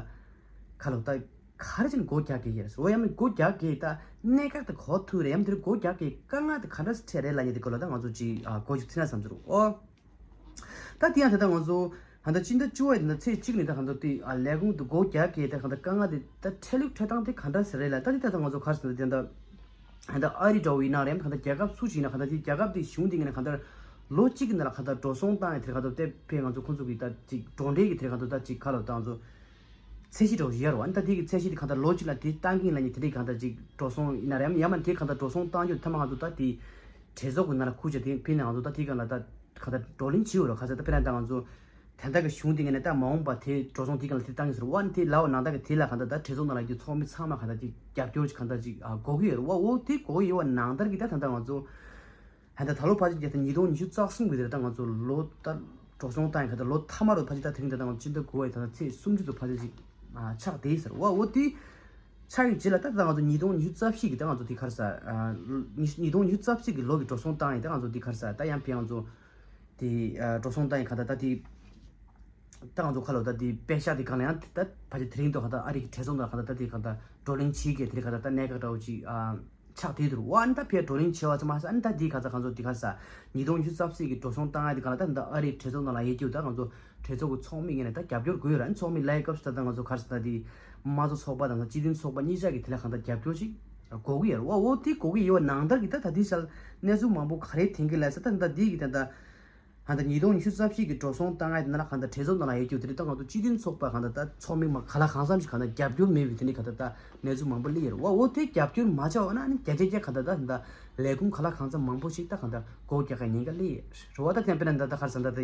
ག་ལོ་ད་ག་རེ་བྱས་ནས་སྒོ་རྒྱག་གི་ཡིན་རེད་འོ་ཡང་མི་སྒོ་རྒྱག་གི་ད་གནད་འགག་ད་གོ་ཐུབ་རེད་ཡང་མི་དེ་རེད་སྒོ་རྒྱག་གི་དཀའ་ངལ་ད་ག་འདྲ་སེ་འཕྲད་རེད་ལ་ཉེ་དེ་གོ་ལ་ད་ང་ཚོ་ཅིག་སྒོ་ཅིག་ཚིག་ན་བསམ་ཚུལ་རུ་ཨོ། ད་དེ་ཡང་དེ་ལྟར་ང་ཚོ་ཧ་ད་སྤྱི་ཟླ་བཅུ་བའི་དེ་ཚེས་གཅིག་ནས་ད་ཧ་ད་དེ་ལས་ཁུངས་དུ་སྒོ་རྒྱག་གི་ད་ཧ་ད་དཀའ་ངལ་དེ་ད་འཕྲད་ལུགས་འཕྲད་སྟངས་དེ་ག་འདྲ་ཟེར་རེད་ལ་ད་དེ་ད་ད་ང་ཚོ་གར་ཟེར་ན་དེ་ད་ཧ་ད་ཨ་རི་འདྲ་བོ་ཡིན་ན་རེད་ཧ་ད་རྒྱལ་ཁབ་སུ་ཞིག་ཡིན་ན་ཧ་ད་དེ་རྒྱལ་ཁབ་དེ་གཞུང་དེ་ངས་ན་ཧ་ད་ལོ་གཅིག་གི་ནང་ལ་ཧ་ད་འགྲོ་སོང་བཏང་ཡ་དེ་ཧ་ད་དེ་ཕེ་ང་ཚོ་ཁོང་ཚོ་གི་ད་ཅིག་འགྲོ་གྲོན་གི་དེ་ཧ་ད་ད་ཅིག་ག་ལ་ད་ང་ཚོ་ཚད་གཞི་འདྲ་བོ་ཞིག་ཡོད་རེད་བ་ཨ་ད་དེ་གི་ཚད་གཞི་དེ་ཧ་ད་ལོ་གཅིག་ལ་དེ་བཏང་གི་ཡིན་ལ་ནི་དེ་འདྲའི་ཧ་ད་ཅིག་འགྲོ་སོང་ཡིན་ན་རེད་ཡང་མ་དེ་ཧ་ད་འགྲོ་སོང་བཏང་རྒྱུ་ཐ་མ་ང་ཚོ་ད་དེ་གྲོས་ཚོགས་ཀྱི་ནང་ལ་ཁུར་བྱས་དེ་ཕན་ནས་ང་ཚོ་ད་དེ་ག་ལ་ད་ག་ད་བགྲོ་གླེང་བྱེད་འོས་རོགས་ག་ཚོད་དཔེར་ན་ད་ང་ཚོ་དེ་འདྲ་གི་གཞུང་དེ་ངས་ནས་ད་མ་འོངས་པ་དེ་འགྲོ་སོང་དེ་ག་ལ་དེ་བཏང་གི་ཟེར་བ་ནི་དེ་ལའོ་ནང་ད་གི་དེ་ལ་ག་ད་ད་གྲོས་ཚོགས་ནང་ལ་གི་ཚོགས་མི་ཚང་མ་ག་ད་ཅིག་རྒྱབ་སྐྱོར་ག་ད་ཅིག་དགོས་ཀྱི་ཡོད་རེད་བ་འོ་དེ་དགོས་ཀྱི་ཡོད་བ་ནང་ལྟར་གི་ད་ད་ད་ང་ཚོ་ཧན་ད་ད་ལོ་ཕལ་ཆེར་རྒྱལ་ཐང་ཉིས་སྟོང་ཉི་ཤུ་རྩ་གསུམ་གི་དེར་ད་ང་ཚོ་ལོ་ད་འགྲོ་སོང་བཏང་ཡ་ག་ད་ལོ་མཐའ་མ་རུ་ཕལ་ཆེར་ད་དེ་རིང་ད་ད་ང་ཚོ་སྤྱི་ཟླ་དགུ་བའི་ད་ད་ཚེས་སུམ་ཅུ་ཚོ་ཕལ་ཆེར་ཅིག་ཆགས་བསྡད་ཟེར་བ་འོ་དེ་ཆགས་ཡོད་རྗེས་ལ་ད་ད་ང་ཚོ་ཉིས་སྟོང་ཉི་ཤུ་རྩ་བཞི་གི་ད་ང་ཚོ་དེ་ག་རེ་ཟ་ཉིས་ཉིས་སྟོང་ཉི་ཤུ་རྩ་བཞི་གི་ལོ་གི་འགྲོ་སོང་བཏང་ཡ་ད་ང་ཚོ་དེ་ག་རེ་ཟ་ད་ཡང་ཕན་ང་ཚོ་དེ་འགྲོ་སོང་བཏང་ཡ་ག་ད་ད་དེ། ད་ང་ཚོ་ཁ་ལོ་ད་དེ་པེ་ཤག་དེ་གང་ལ་ཡང་ད་ཕ་ཆེ་དེ་རིང་དུ་ཁ་ད་ཨ་རི་གི་གྲོས་ཚོགས་ནང་ཁ་ད་ད་དེ་ཁ་ད་བགྲོ་གླེང་བྱེད་ཀྱི་དེ་རིང་ཁ་ད་ད་གནད་འགག་འདྲ་བོ་ཅིག་ཨ་ཆགས་བསྡད་འདུག་བ་ཨ་ནི་ད་ཕེ་བགྲོ་གླེང་བྱེད་བ་ཚོ་མ་ཟད་ཨ་ནི་ད་དེ་ཁ་ཚ་ཁ་ཚོ་དེ་ཁ་ས་ཉིས་སྟོང་ཉི་ཤུ་རྩ་བཞི་གི་འགྲོ་སོང་བཏང་ཡ་དེ་གང་ལ་ད་ད་ཨ་རི་གྲོས་ཚོགས་ནང་ལ་ཡེ་རྒྱུ་ད་ང་ཚོ་གྲོས་ཚོགས་ཀྱི་ཚོགས་མི་ངོས་ནས་ད་རྒྱབ་སྐྱོར་དགོས་ཡོད་ར་ཨ་ནི་ཚོགས་མི་ལའི་སྐབས་སུ་ད་ད་ང་ཚོ་ཁ་ས་ད་དེ་དམངས་གཙོ་ཚོགས་པ་དང་སྤྱི་མཐུན་ཚོགས་པ་གཉིས་ཆ་གི་དེ་ལ་གང་ད་རྒྱབ་སྐྱོར་ཅིག་དགོས་ཀྱི་ཡོད་ར་བ་འོ་དེ་དགོས་ཀྱི་ཡོད་བ་ནང་ལྟར་གི་ད་ད་དེ་ཤལ་གནས་ཚུལ་མང་པོ་ག་རེ་ཐེན་གི་ལ་ས་ད་ད་དེ་གི་ད་ད། ཧ་ད་ཉིས་སྟོང་ཉི་ཤུ་རྩ་བཞི་གི་འགྲོ་སོང་བཏང་ཡ་དེ་ནང་ལ་གང་ལྟར་གྲོས་ཚོགས་ནང་ལ་ཡོད་རྒྱུ་དེ་རེད་ད་ང་ཚོ་སྤྱི་མཐུན་ཚོགས་པ་གང་ལྟར་ད་ཚོགས་མི་མ་ག་ལ་གང་འཚམ་ཞིག་གང་ལྟར་རྒྱབ་སྐྱོར་མེད་པའི་དེ་ནི་གང་ལྟར་ད་གནས་ཚུལ་མང་པོ་སླེབས་ཡོད་རེད་བ་འོ་དེ་རྒྱབ་སྐྱོར་མ་བྱས་པ་ན་ནི་བརྒྱ་ཆ་བརྒྱ་གང་ལྟར་ད་ད་ལས་ཁུངས་ག་ལ་གང་འཚམ་མང་པོ་ཞིག་ད་གང་ལྟར་སྒོ་རྒྱག་ག་ཉེན་ཁ་སླེབས་ཡོད་རེད་བ་ད་དེ་ཡང་དཔེར་ན་ད་ད་ག་རེ་ཟེར་ད་ད་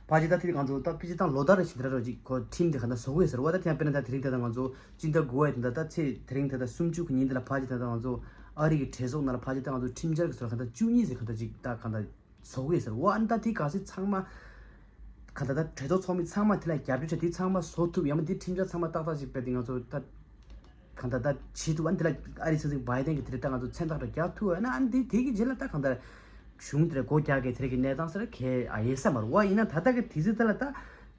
ཕ་ཅི་ད་དེ་ང་ཚོ་ད་ཕི་ཅི་ད་ལོ་ཟླ་རེ་ཞིག་དེ་ར་རོ་ཅིག་གོ་ཁྲིམས་དེ་གང་ལྟར་བཟོ་དགོས་ཟེར་བ་ད་དེ་ཡང་དཔེར་ན་ད་དེ་རིང་ད་ད་ང་ཚོ་སྤྱི་ཟླ་དགུ་བ་ཡི་ད་ད་ད་ཚེས་དེ་རིང་ད་ད་སུམ་ཅུ་གི་ཉིན་དེ་ལ་ཕ་ཅི་ད་ད་ང་ཚོ་ཨ་རི་གི་གྲོས་ཚོགས་ནང་ལ་ཕ་ཅི་ད་ང་ཚོ་ཁྲིམས་འཆར་གི་ཟེར་བ་གང་ལྟར་བཅུ་གཉིས་ཟེར་གང་ལྟར་ཅིག་ད་གང་ལྟར། བཟོ་དགོས་ཟེར་བ་ཨ་ནི་ད་དེ་ག་ཚོད་ཚང་མ་ག་ད་ད་གྲོས་ཚོགས་ཚོགས་མི་ཚང་མ་དེ་ལ་རྒྱབ་སྐྱོར་བྱ་དེ་ཚང་མ་བཟོ་ཐུབ་ཡང་མ་དེ་ཁྲིམས་འཆར་ཚང་མ་ཏག་ཏག་ཅིག་སྤེལ་ཏེ་ང་ཚོ་ད་ག་ད་ད་བྱེད་ཐུབ་ཨ་ནི་དེ་ལ་ཨ་རི་སྲིད་འཛིན་བྷའི་ཏན་གྱི་དེ་རེད་ད་ང་ཚོ་མཚན་རྟགས་རེ་རྒྱག་ཐུབ་ཨ་ན་ཨ་ནི་དེ་དེ་གི་རྗེས་ལ་ད་གང་ལྟར་གཞུང་དེ་རེད་སྒོ་རྒྱག་གི་དེ་རེད་གི་གནས་སྟངས་ཟེར་གལ་ཨ་ཡེ་ས་མ་རེད་བ་ཡིན་ན་ད་ལྟ་གི་དུས་ཚོད་དེ་ལ་ད་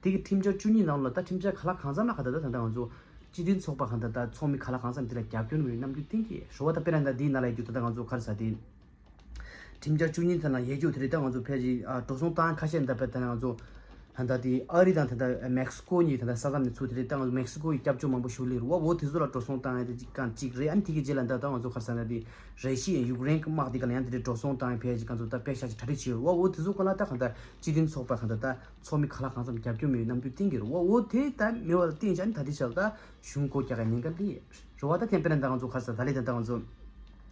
དེ་གི་ཁྲིམས་འཆར་བཅུ་གཉིས་ནང་ལ་ད་ཁྲིམས་འཆར་ག་ལ་གང་འཚམ་ལ་ག་ད་ད་ད་ད་ང་ཚོ་སྤྱི་མཐུན་ཚོགས་པ་གང་ད་ད་ཚོགས་མི་ག་ལ་གང་འཚམ་དེ་ལ་རྒྱབ་སྐྱོར་མི་ཡོད་རྣམ་འགྱུར་བསྟན་གི་རེད་བ་ད་དཔེར་ན་ད་དེའི་ནང་ལ་ཡོད་རྒྱུ་ད་ད་ང་ཚོ་ག་རེ་ཟ་དེ། ཁྲིམས་འཆར་བཅུ་གཉིས་དེ་ནང་ཡོད་རྒྱུ་དེ་རེད་ད་ང་ཚོ་ཕལ་ཆེར་ཨ་འགྲོ་སོང་བཏང་ཁ་ཤས་འདྲ་པས་དེ་ནང་ང་ཚོ་ད་ལྟ་དེ་ཨ་རི་དང་ད་ལྟ་མེག་སི་ཀོ་གཉིས་ད་ལྟ་ས་མཚམས་ནས་ཚུར་དེ་རེད་ད་ང་ཚོ་མེག་སི་ཀོ་ཡི་སྐྱབས་བཅོལ་མང་པོ་ཞུགས་ལེ་རུ་བ་འོ་དེ་ཚོ་ལ་འགྲོ་སོང་བཏང་ཡ་དེ་གཅིག་གང་གཅིག་རེད་ཨ་ནི་དེ་གི་རྗེས་ལ་ད་ལྟ་ང་ཚོ་ག་རེ་ཟ་ན་དེ་རེ་ཤི་ཡན་ཡུཀ་རེན་གི་དམག་དེ་ག་ལ་ཡང་དེ་རེད་འགྲོ་སོང་བཏང་ཡ་ཕལ་ཆེར་ག་ཚོ་ད་པེ་ཤ་ཅིག་གྲ་སྒྲིག་བྱས་ཡོད་རུ་བ་འོ་དེ་ཚོ་ག་ལ་ད་གང་ལྟར་སྤྱི་མཐུན་ཚོགས་པ་གང་ལྟར་ད་ཚོགས་མི་ག་ལ་གང་འཚམ་རྒྱབ་སྐྱོར་མེད་པའི་རྣམ་འགྱུར་བསྟན་གི་རུ་བ་འོ་དེ་ད་མེད་པ་ལ་བརྟེན་བྱས་ཨ་ནི་ད་དེ་ཆར་ད་གཞུང་སྒོ་རྒྱག་ག་ཉེན་ཁ་སླེབས་རེད་བ་ད་དེ་དཔེར་ན་ད་ང་ཚོ་ག་རེ་ཟ་ད་ལེ་ད་ད་ང་ཚོ།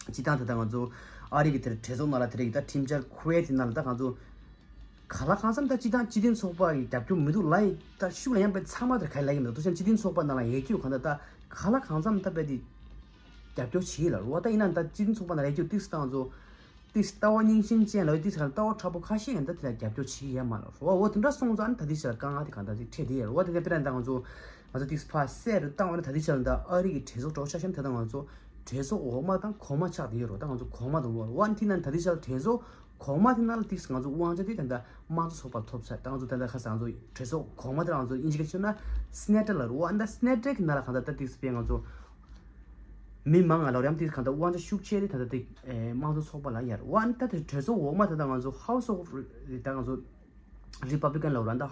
སྤྱི་བཏང་དེ་ལྟར་ང་ཚོ་ཨ་རི་གི་དེར་གྲོས་ཚོགས་ནང་ལ་དེ་རིགས་ད་ཁྲིམས་འཆར་ཁུ་ཝེ་དེ་ནང་ལ་ད་ང་ཚོ་ག་ལ་གང་འཚམ་ད་སྤྱི་བཏང་སྤྱི་མཐུན་ཚོགས་པ་ཡི་རྒྱབ་སྐྱོར་མི་འདུག་ལ་ཡི་ད་ཤུགས་ལ་ཡང་པའི་ཚང་མ་དེར་ག་ལ་ཡིན་མི་འདུག་ཏུ་ཤན་སྤྱི་མཐུན་ཚོགས་པ་ནང་ལ་ཡེ་ཁྱོད་གང་ད་ད་ག་ལ་གང་འཚམ་ད་པའི་དེ་རྒྱབ་སྐྱོར་བྱེད་ལ་རུ་བ་ད་ཡིན་ན་ད་སྤྱི་མཐུན་ཚོགས་པ་ནང་ལ་ཡེ་ཁྱོད་ཏིག་སི་ད་ང་ཚོ་ཏིག་སི་ལྟ་བ་རྙིང་ཞེན་ཅན་ལ་ཡི་ཏིག་སི་གང་ལྟ་བ་དྲག་པོ་ཁ་ཤས་ཡང་ད་དེ་ལ་རྒྱབ་སྐྱོར་བྱེད་ཀྱི་ཡ་མ་ལ་རུ་བ་འོ་དེ་འདྲ་སོང་ཙང་ད་དེ་ཤ་ལ་དཀའ་ངལ་དེ་གང་ད་དེ་འཕྲད་དེ་ཡ་རུ་བ་དེ་དཔེར་ན་ད་ང་ཚོ་ང་ཚོ་ཏིག་སི་ཕ་སེ་རུ་བཏང་བ་ན་ད་དེ་ཤ་ལ་ད་ཨ་རི་གི་གྲོས་ཚོགས་གྲོགས་ཆ་ཤམ་དེ་ད་ང་ཚོ། གྲོས་ཚོགས་འོག་མ་དང་གོང་མ་ཆགས་བསྡད་ཡོད་རེད་ད་ང་ཚོ་གོང་མ་དང་འོག་མ་དེ་ན་ད་ལྟའི་ཆར་གྲོས་ཚོགས་གོང་མ་དེ་ན་ལ་ཏིག་ང་ཚོ་དབང་ཆ་དེ་ད་ལྟ་དམངས་གཙོ་ཚོགས་པར་ཐོབ་ཚར་ད་ང་ཚོ་ད་ལྟ་ཁ་སང་ང་ཚོ་གྲོས་ཚོགས་གོང་མ་དེ་ང་ཚོ་དབྱིན་ཇི་སྐད་ཆ་ན་སི་ནེ་ཊར་ལ་རུ་ཨ་ད་སི་ནེ་ཊར་གི་ནང་ལ་གང་ལྟར་ད་ཏིག་སྤེལ་ང་ཚོ་ མི་མང་ང་ལ་རམ་དེ་གང་ལྟར་དབང་ཆ་ཤུགས་ཆེ་རེད། ད་ལྟ་དེ་དམངས་གཙོ་ཚོགས་པ་ལ་ཡར་བ་ཨ་ནི་ད་དེ་གྲོས་ཚོགས་འོག་མ་ད་ལྟ་ང་ཚོ་House of ད་ང་ཚོ་Republican ལ་ར་ད་ད་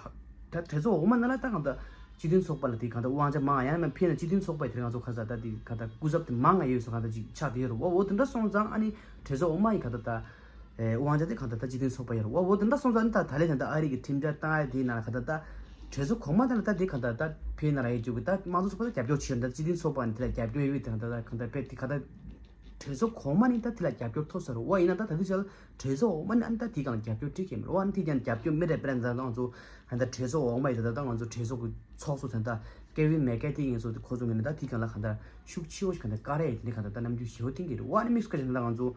གྲོས་ཚོགས་འོག་མ་ནང་ལ་ད་གང་ལྟར་སྤྱི་མཐུན་ཚོགས་པ་ལ་དེ་གང་ལྟར་དབང་ཆ་མང་ཡང་ན་ཕན་ན་སྤྱི་མཐུན་ཚོགས་པ་དེ་ང་ཚོ་ཁ་ས་ད་དེ་གང་ལྟར་སྐུ་ཚབ་དེ་མང་ང་ཡོད་སོ་གང་ལྟར་ཅིག་ཆགས་དེ་ཡོད་རེད་བ། འོ་དེ་འདྲ་སོང་ཙང་ཨ་ནི་གྲོས་ཚོགས་འོག་མ་ཡི་གང་ལྟར་ད། ཨེ་དབང་ཆ་དེ་གང་ལྟར་ད་སྤྱི་མཐུན་ཚོགས་པ་ཡོད་རེད་བ། འོ་དེ་འདྲ་སོང་ཙང་ད་ད་ལན་ད་ལྟ་ཨ་རི་གི་ཁྲིམས་འཆར་བཏང་ཡ་དེའི་ནང་ལ་གང་ལྟར་ད་གྲོས་ཚོགས་གོང་མ་དེ་ལ་ད་དེ་གང་ལྟར་ད་ཕན་ན་ར་ཡོད་རྒྱུ་གི་ད་དམངས་གཙོ་ཚོགས་པ་ད་རྒྱབ་སྐྱོར་བྱེད་ཡོད་ད་སྤྱི་མཐུན་ཚོགས་པ་ནི་དེ་ལ་རྒྱབ་སྐྱོར་ཡོད་དེ་གང་ལྟར་ད་གང་ལྟར་དཔེ་དེ་གང་ལྟར་གྲོས་ཚོགས་གོང་མ་ནི་ད་དེ་ལ་རྒྱབ་སྐྱོར་ཐོབ་ས་རེད་བ། ཡིན་ན་ད་ད་དེ་ཆ་ལ་གྲོས་ཚོགས་འོག་མ་ནི་ཨ་ནི་ད་དེ་གང་ལ་རྒྱབ་སྐྱོར་སྤྲད་ཀྱི་མ་རེད་བ། ཨ་ནི་དེ་ཀྱང་རྒྱབ་སྐྱོར་མི་རེད་པ་རེད། ད་ང་ཚོ་ཨ་ནི་ད་གྲོས་ཚོགས་འོག་མ་ཡི་ད་ད་ད་ང་ཚོ་གྲོས་ཚོགས་ཀྱི་ཚོགས་གཙོ་ད་ད་ཀེ་ཝིན་མེ་ཀེ་ཐི་ཡིན་ཚོ་དེ་ཁོ་ཚོ་ངོས་ནས་ད་དེ་གང་ལ་གང་ལྟར་ཤུགས་ཆེ་བོ་ཞིག་གང་ལྟར་བཀའ་རེད་དེ་གང་ལྟར་ད་རྣམ་འགྱུར་ཞེ་བོ་བསྟན་གྱི་རེད་བ། ཨ་ནི་དམིགས་སུ་བཀར་བྱས་ན་ད་ང་ཚོ།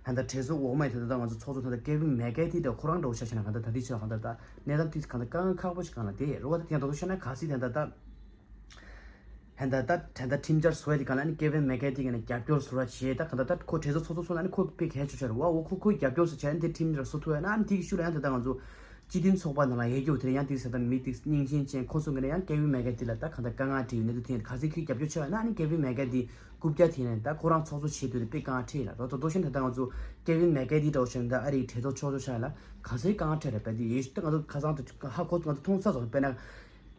ད་ལྟ་གྲོས་ཚོགས་འོག་མ་ཡི་ད་ལྟ་ང་ཚོ་ཚོགས་གཙོ་ད་ལྟ་ཀེ་ཝིན་མེ་ཀེ་ཐི་དང་ཁོ་རང་འདྲ་བོ་ཆ་བཞག་ན་གང་ལྟར་ད་ལྟའི་ཆ་ལ་གང་ལྟར་ད་གནས་སྟངས་དེ་གང་ལྟར་དཀའ་ངལ་ཁག་པོ་ཞིག་གང་ལ་དེ་རེད་བ། ད་དེ་ཡང་ད་དུང་བཤད་ན་གལ་སྲིད་ད་ལྟ་ད་ད་ད་ད་ཁྲིམས་འཆར་བཟོ་ཡ་དེ་གང་ལ་ཨ་ནི་ཀེ་ཝིན་མེ་ཀེ་ཐི་གི་ནས་རྒྱབ་སྐྱོར་བཟོ་ར་བྱས། ད་གང་ལྟར་ད་ཁོ་གྲོས་ཚོགས་ཚོགས་གཙོ་སོང་ན་ཨ་ནི་ཁོ་དཔེ་གལ་ཆེ་ཆེ་རེད་བ། འོ་ཁོ་ཁོའི་རྒྱབ་སྐྱོར་བཟོ་བྱས་ཨ་ནི་དེ་ཁྲིམས་འཆར་བཟོ་ཐུབ་ཡ་ན་ཨ་ནི་དེ་གི་ཤུགས་ལ་ཡང་ད་ལྟ་ང་ཚོ་སྤྱི་མཐུན་ཚོགས་པ་ནང་ལ་ཡོད་རྒྱུ་དེ་ཡང་དེ་ས་ད་མི་དེ་རྙིང་ཞེན་ཅན་ཁོ་ཚོ་ངོས་ནས་ཡང་ཀེ་ཝིན་མེ་ཀེ་ཐི་ལ་ད་གང་ལྟར་དཀའ་ངལ་འཕྲད་ཡོད་གནས་ཚུལ་དེ་ཡང་གལ་སྲིད་ཁོས་རྒྱབ་སྐྱོར་བྱས་པ་ན་ཨ་ནི་ཀེ་ཝིན་མེ་ཀེ་ཐི་རྐུབ་བཀྱག་དེ་ནས་ད་ཁོ་རང་ཚོགས་གཙོ་བྱེད་དུས་དཔེ་དཀའ་ངལ་འཕྲད་ཡོད་ལ། ད་དོ་དོ་ཤན་ད་ལྟ་ང་ཚོ་ཀེ་ཝིན་མེ་ཀེ་ཐི་འདྲ་བོ་ཤན་ད་ཨ་རིའི་གྲོས་ཚོགས་ཚོགས་ཆགས་ལ་ག་ཚོད་དཀའ་ངལ་འཕྲད་རེད་པས། དེ་ཡོད་ཤུགས་ད་ང་ཚོ་ཁ་སང་དུ་ཧ་གོ་ང་ཚོ་མཐོང་ས་ཚོ་དཔེར་ན་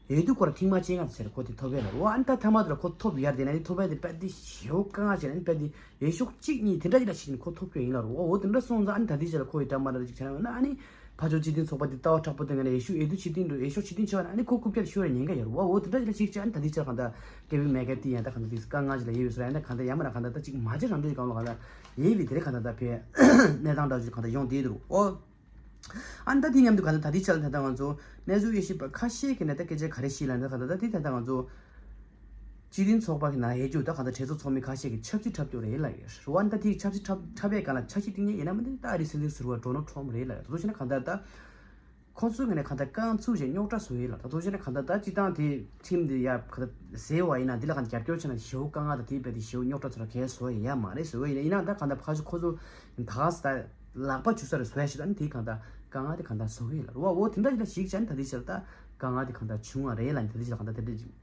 ཡོད་དུས་ཁོ་ར་ཐེངས་མ་ཅན་ང་ཚོ་ཟེར་ཁོ་དེ་ཐོབ་ཡས་ལ་རོ། ཨ་ནི་ད་ཐ་མ་དུ་ལ་ཁོ་ཐོབ་ཡར་དེ་ན་དེ་ཐོབ་ཡས་དེ་དཔེ་དེ་ཞེ་བོ་དཀའ་ངལ་ཅན་ཨ་ནི་དཔེ་དེ་ཡོད་ཤུགས་གཅིག་གཉིས་དེ་འདྲ་ཅིག་ལ་ཞིག་ནི་ཁོ་ཐོབ་རྒྱུ་ཡིན་ལ་རོ། འོ་དེ་འདྲ་སོང་ཙང་ཨ་ནི་ད་དེ་ཅིག་ལ་ཁོ་ཡི་འདྲ་མ་འདྲ་ཅིག་བྱས་ན་ཨ་ནི་ཕར་ཕྱོགས་སྤྱི་མཐུན་ཚོགས་པ་དེ་ལྟ་བ་དྲག་པོ་དེ་ང་ནས་ཡོད་ཤུགས་ཡོད་དུས་སྤྱི་མཐུན་འགྲོ་ཡོད་ཤུགས་སྤྱི་མཐུན་ཆེ་བ་ན་ཨ་ནི་ཁོ་རྐུབ་བཀྱག་ཤོར་ཡས་ཉེན་ཁ་ཡོད་རོ། འོ་འོ་དེ་འདྲ་ཅིག་ལ་ཞིག་བྱས་ཨ་ནི་ད་དེ་ཅིག་ལ་གང་ལྟར་ཀེ་ཝིན་མེ་ཀེ་ཐི་ཡང་ད་གང་ལྟར་དེ་དཀའ་ངལ་ཅིག་ལ་ཡོད་ཡོད་ཟེར་ཡང་ད་གང་ལྟར་ཡང་མ་ར་གང་ལྟར་ད་ཅིག་མ་བྱེད་རང་འགྲོ་ཡི་གང་ལ་གང་ལ་ཡོད་པའི་དེ་རེད། གང་ལྟར་ད་ཕེ་གནས་སྟངས་འདྲ་ཅིག་གང་ལྟར་ཡོང་དེ་དུ་རོ། འོ། ཨ་ནི་ད་དེ་མཉམ་དུ་ག་ད་ད་དེ་ཆ་ལ་ད་ལྟ་ང་ཚོ་གནས་ཚུལ་དབྱེ་ཞིབ་པ་ཁ་ཤས་ཀྱིས་ནས་ད་སྐད་ཆ་ག་རེ་བཤད་ལ་ད་ག་ད་ད་དེ་ད་ལྟ་ང་ཚོ་སྤྱི་མཐུན་ཚོགས་པ་གི་ནང་ཡོད་རྒྱུ་ད་ག་ད་གྲོས་ཚོགས་ཚོགས་མི་ཁ་ཤས་ཀྱིས་ཆབ་སྲིད་འཁྲབ་རྒྱུ་རེད་ལ་ཡོད་རེད་བ། ཨ་ནི་ད་དེ་ཆབ་སྲིད་འཁྲབ་འཁྲབ་པའི་སྒང་ལ་འཆར་གཞི་བཏིང་མཁན་ཡིན་ན་མིན་ད་ཨ་རིའི་སྲིད་འཛིན་ཟུར་པ་ཌོ་ནལ་ཊམ་རེད་ལ་ཡོད། ད་དུང་བཤད་ན་ག་ད་ད་ཁོ་ཚོའི་ངོས་ནས་ག་ད་རྐང་ཚུགས་ཤིག་རྙོག་དྲ་བཟོ་ཡས་ལ་ད་དུང་བཤད་ན་ག་ད་ད་སྤྱི་བཏང་དེ་ཁྲིམས་དེ་ཡ་ག་ད་ཟེར་བ་ཡིན་ན་འདི་ལ་ག་ད་རྒྱབ་སྐྱོར་བྱས་ན་ཞེ་བོ་དཀའ་ངལ་དང་དེ་རྦད་དེ་ཞེ་བོ་རྙོག་དྲ་ཚོ་ལ་གལ་བཟོ་ཡས་ཡ་མ་རེད་ཟེར་བ་ཡིན་ན། ཡིན་ན་ད་ག་ད་ཕ་ཆུ་ཁོ་ཚོ་ད་ག་ས་ད། ལག་པ་འཇུ་ས་རེ་བཟོ་ཡ་ཞིག་དང་དེ་གང་ལྟར་དཀའ་ངལ་དེ་གང་ལྟར་བཟོ་གི་ཡོད་ལ་རུ་བ། འོ་དེ་འདྲ་ཞིག་ལ་ཞིག་བྱས་ནས་ད་དེ་ཆ་ལ་ད་དཀའ་ངལ་དེ་གང་ལྟར་བྱུང་བ་རེད་ལ་ནི་ད་དེ་ཆ་ལ་གང་ལྟར་དེ་འདྲ་ཞིག་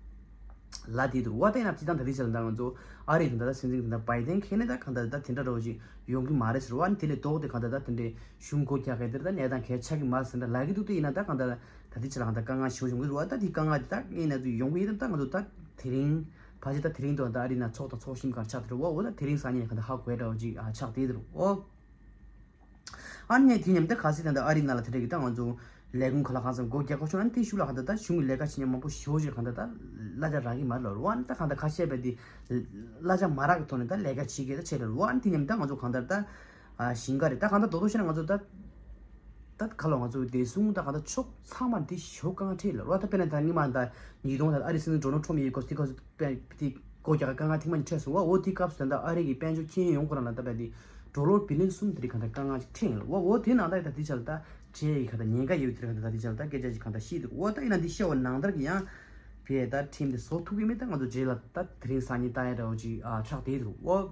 ལ་དེ་དུ་བ། ད་ཡིན་ན་སྤྱི་བཏང་ད་དེ་ཆ་ལ་ད་ང་ཚོ་ཨ་རི་དང་ད་ད་སྲིད་འཛིན་དང་ད་བའི་ཏན་ཁེ་ནས་ད་གང་ལྟར་ད་དེ་འདྲ་རོ་ཞིག་ཡོང་གི་མ་རེད་ཟེར་བ། ནི་དེ་ལས་ལྡོག་དེ་གང་ལྟར་ད་དེ་འདྲའི་གཞུང་སྒོ་རྒྱག་གི་དེར་ད་གནས་སྟངས་གལ་ཆགས་ཀྱི་མ་རེད་ཟེར་འདྲ་ལབ་ཀྱི་འདུག་དེ་ཡིན་ན་ད་གང་ལྟར་ད་དེ་ཆ་ལ་གང་ལྟར་དཀའ་ངལ་ཞེ་པོ་ཡོང་གི་རུ་བ། ད་དེ་དཀའ་ངལ་དེ་ད་ངས་ན་ཚོ་ཡོང་གི་ཡིན་ད་ད་ང་ཚོ་ད་དེ་རིང་ཕལ་ཆེར་ད་དེ་རིང་དུ་ད་ཨ་རི་ན་ཚོགས་དང་ཚོགས་ཞིབ་གང་ཆགས་དེ་རུ་བ། འོ་ད་དེ་རིང་སང་ཉིན་གང་ལྟར་ཧ་གོ་ཡ་འདྲ་བོ་ཅིག་ཨ་ཆགས་དེ་དེ་རུ་འོ། ཨ་ནི་དེ་མཉམ་དུ་གལ་སྲིད་ད་ལྟ་ཨ་རི་ནང་ལ་དེ་འདྲ་གི་ད་ང་ཚོ་ལས་ཁུངས་ག་ལ་གང་འཚམ་སྒོ་རྒྱག་དགོས་བྱུང་ན་དེའི་ཤུགས་ལ་གང་ལྟར་ད་གཞུང་གི་ལས་ཀ་བྱེད་མཁན་མང་པོ་ཞེ་པོ་ཅིག་གང་ལྟར་ད་གླ་ཆ་རག་གི་མ་རེད་ལ་རུ་བ། ཨ་ནི་ད་གང་ལྟར་ཁ་ཤས་པས་དེ་གླ་ཆ་མ་རག་གི་ཐོག་ནས་ད་ལས་ཀ་བྱེད་མཁན་ད་ཆེ་རེད་རུ་བ། ཨ་ནི་དེ་མཉམ་དུ་ད་ང་ཚོ་གང་ལྟར་ད་ཨ་ཞིང་ཁ་རེད། ད་གང་ལྟར་རྡོག་རྡོག་བཤད་ན་ང་ཚོ་ད་ད་ག་ལ་ང་ཚོ་བདེ་སྲུང་ད་གང་ལྟར་ཕྱོགས་ཚང་མ་འདི་ཞེ་པོ་དཀའ་ངལ་འཕྲད་ལ་རུ་བ། ད་དཔེར་ན་ད་སྔོན་མ་ད་ཉིས་སྟོང་ད་ཨ་རི་སྲིད་འཛིན་ཌོ་ནལ་ཊམ་ཡིན་སྐོར་སི་ཁ་སུ། པའི་དེ་སྒོ་རྒྱག་དཀའ་ངལ་ཐེངས་མ་གཉིས་འཕྲད་སོང་བ། འོ་དེའི་སྐབས་སུ་ད་ལྟ་ཨ་རི་གི་དཔལ་འབྱོར་ཁྱོན་ཡོངས་ཁོ་རང་ལ་ད་བས་དེ་ཌོ་ལར་བི་ལིན་གསུམ་དེ་རིགས་གང་ལྟར་དཀའ་ངལ་ཅིག་འཕྲད་ཡིན་ལ་བ། འོ་དེ་ནང་ལྟ་ད་དེ་ཆ་ལ་ད་ཁྲལ་ཡི་གང་ལྟར་ཉེན་ཁ་ཡོད་དེ་རིགས་གང་ལྟར་ད་དེ་ཆ་ལ་ད་སྐད་ཆ་ཅིག་གང་ལྟར་ཤེས་འདུག་འོ་ད་ཡིན་ན་འདི་བཤད་བ་ནང་ལྟར་གི་ཡང་བས་ད་ཁྲིམས་དེ་བཟོ་ཐུབ་ཀྱི་མེད། ད་ང་ཚོ་རྗེས་ལ་ད་དེ་རིང་སང་ཉིན་ལྟ་ཡ་འདྲ་བོ་ཅིག་ཨ་ཆགས་བསྡད་འདུག་འོ།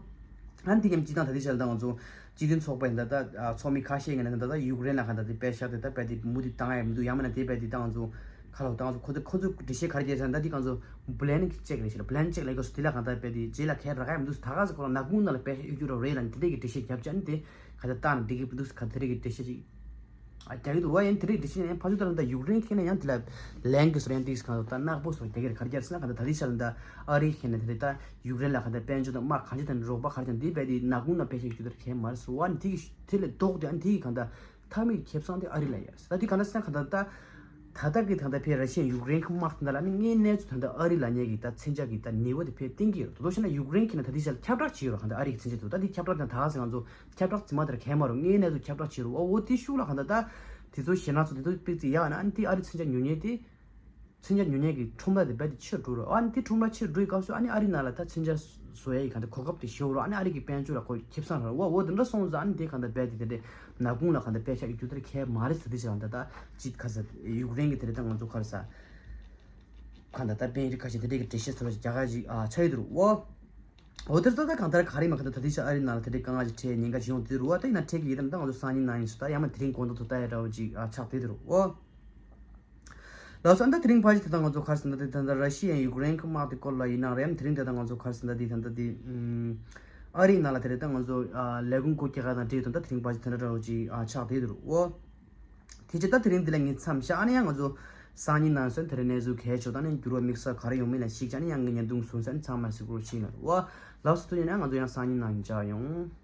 ཨ་ནི་དེ་ཀྱང་སྤྱི་བཏང་ད་ལྟའི་ཆར་ད་ང་ཚོ་སྤྱི་མཐུན་ཚོགས་པའི་ད་ལྟ་ཚོགས་མི་ཁ་ཤས་ཀྱིས་ད་ལྟ་ཡུཀ་རེན་ལ་གང་ལྟར་དེ་པད་ཤག་དེ་ད་པད་དེ་མུ་མཐུད་བཏང་ཡ་མི་འདུག་ཡང་མིན་ན་དེ་པད་དེ་ད་ང་ཚོ་ཁ་ལོ་ད་ང་ཚོ་ཁོ་ཚོ་ཁོ་ཚོ་འགྲེལ་བཤད་ག་རེ་བརྒྱབ་ཟེར་ན་ད་དེ་ང་ཚོ་བྷི་ལན་ཀི་ཅེག་རེད་ཤག་བྷི་ལན་ཀི་ཅེག་ལབ་དགོས་སུ་དེ་ལ་གང་ལྟར་པད་དེ་རྗེས་ལ་གས་རག་ཡ་མི་འདུག་ད་ག་ཟེ་ཁོ་རང་ནག་ཁུང་ནང་ལ་པད་ཤག་གཡུག་རྒྱུ་ར་རེད་ལ་དེ་འདྲས་ཀྱི་འགྲེལ་བཤད་བརྒྱབ་ཅིག་ཨ་ནི་དེ་ག་ལྟར་བཏང་ན་འགྲིག་གི་མི་འདུག་ག་དེ་འདྲས་ཀྱི་འགྲེལ་བཤད་ཅིག་ཨ་རྒྱག་གི་འདུག་བ། ཡང་དེ་རིགས་འདི་ཤེས་ན་ཡང་ཕ་ཆུ་ལྟར་ད་ཡུཀ་རེན་ཁེ་ན་ཡང་དེ་ལ་ལན་གི་སོ་ཡང་ཏིག་གང་ད་ནག་པོ་སོ་རྒྱག་གི་རེད། ག་རེ་རྒྱག་ཟེར་ན་གང་ད་ད་རེས་ཤར་ད་ཨ་རི་ཁེ་ན་དེ་རེད་ད་ཡུཀ་རེན་ལ་གང་ད་དཔལ་འབྱོར་དང་དམག་གང་ཅི་དང་རོགས་པ་ག་རེ་ཀྱང་འདི་བས་དེ་ནག་ཁུང་ན་པད་ཤག་རྒྱུ་དར་གས་མར་སོ་བ་ནི་དེ་གི་དེ་ལས་ལྡོག་དེ་ཨ་ནི་དེ་གི་གང་ད་མཐའ་མའི་ཁེ་བཟང་དེ་ཨ་རི་ལ་ཡར་སོ་ད་དེ་གང་ད་སེ་གང་ད་ད་ད་ལྟ་གི་ད་ལྟ་ཕེ་ར་ཤི་ཡ་ཡུཀ་རེན་གི་དམག་དེ་ད་ལ་ནི་ངའི་གནས་ཚུལ་ད་ལྟ་ཨ་རི་ལ་ཉེ་གི་ད་མཚོན་ཆ་གི་ད་ནུས་པ་དེ་ཕེ་བསྟན་གི་ཡོད་དོ་ཤེ་ན་ཡུཀ་རེན་ཁེ་ན་ད་དེ་ཤར་ཁྱབ་བསྒྲགས་བྱེད་ཡོད་ར་གང་ད་ཨ་རི་གི་མཚོན་ཆ་དེ་ད་དེ་ཁྱབ་བསྒྲགས་དང་ད་ག་སེ་ང་ཚོ། ཁྱབ་བསྒྲགས་ཇི་མ་དེར་གས་མ་རུང་ངའི་གནས་ཚུལ་ཁྱབ་བསྒྲགས་བྱེད་རུང་ཨོ་འོ་དེ་ཤུགས་ལ་གང་ལྟར་ད་དེ་ཚོ་ཞེ་ན་ཚོ་དེ་ཚོ་པིག་ཙི་ཡག་ན་ཨ་ནི་དེ་ཨ་རི་མཚོན་ཆ་ཉོ་མཁན་དེ་མཚོན་ཆ་ཉོ་མཁན་གྱི་ཁྲོམ་ར་དེ་རྦད་དེ་ཆེར་འགྲོ་རུང་ཨ་ནི་དེ་ཁྲོམ་ར་ཆེར་འགྲོ་ཡི་སྐབས་སུ་ཨ་ནི་ཨ་རི་ནང་ལ་ད་མཚོན་ཆ་བཟོ་ཡ་ཡི་གང་ལྟར་གོ་སྐབས་དེ་ཤོར་རུང་ཨ་ནི་ཨ་རི་གི་དཔལ་འབྱོར་ལ་ཁོ་ཁེ་བཟང་རག་ཨོ་འོ་དེ་འདྲ་སོང་ཙང་ཨ་ནི་དེ་གང་ལྟར་རྦད་དེ་དེ་འདྲའི་ནག་ཁུང་ལ་གང་ལྟར་པད་ཤག་གི་རྒྱུ་དེར་གས་མ་རེད་ཟེར་དེ་ཞེ་ན་ད་ད་ཅིག་ག་ས་ཡུཀ་རེན་གྱི་དེ་རེད་ད་ང་ཚོ་ག་རེ་ས། གང་ལྟར་ད་དཔོན་རིགས་ཁ་ཤས་དེ་འདྲས་ཀྱི་འགྲེལ་བཤད་ཚོ་ལ་རྒྱ་གར་ཞིག་ཨ་ཆ་ཡི་འདུག་ཨོ། འོ་དེར་ད་ལྟ་གང་ལྟར་ག་རེ་མ་གང་ལྟར་ད་ལྟའི་ཆར་ཨ་རི་ནང་ལ་དེ་འདྲས་དཀའ་ངལ་ཞིག་འཕྲད་ཉེན་ཁ་ཞིག་ཡོང་དུས་རུ་བ་ད་ཡིན་ན་འཕྲད་ཀྱི་ཡིན་དམ་ད་ང་ཚོ་སང་ཉིན་གནངས་ཉིན་སུ་ད་ཡང་མ་དེ་རིང་དགོང་དག་ཏུ་ལྟ་ཡ་འདྲ་བོ་ཅིག་ཨ་ཆགས་བསྡད་འདུག་ཨོ། ལགས་སོ། ཨ་ད་དེ་རིང་ཕལ་ཆེར་དེ་ད་ང་ཚོ་ག་རེ་ཟེར་ན་དེ་ད་ད་ར་ཤི་ཡ་ཡུཀ་རེན་གྱི་དམག་དེ་སྐོར་ལ་ཡིན་ན་རེད། དེ་རིང་དེ་ད་ང་ཚོ་ག་རེ་ཟེར་ན་དེ་ད་ད་དེ་ཨ་རིའི་ནང་ལ་དེ་རེད། ད་ང་ཚོ་ལས་ཁུངས་སྒོ་རྒྱག་ག་དང་འབྲེལ་དང་ད་དེ་རིང་ཕལ་ཆེར་དེ་འདྲ་ཅིག་ཨ་ཆགས་བསྡད་འདུག་འོ། དེ་རྗེས་ད་དེ་རིང་འདི་ལ་ངས་མཚམས་བཞག་ཨ་ནི་ཡང་ང་ཚོ་སང་ཉིན་ནང་སོན་དེ་རིང་གནས་ཚུལ་གལ་ཆེ་ད་ནི་འགྱུར་བ་དམིགས་བསལ་ག་རེ་ཡོང་མིན་ལ་གཞིགས་བྱས་ཨ་ནི་ཡང་ངས་བརྙན་ཐུང་བཟོས་ཚར་ནི་ཚང་མ་གཟིགས་རོགས་བྱེད་ན་འོ། ལགས་སོ། དེ་ཡིན་ན་ང་ཚོ་ཡང་སང་ཉིན་ནང་མཇལ་ཡོང་།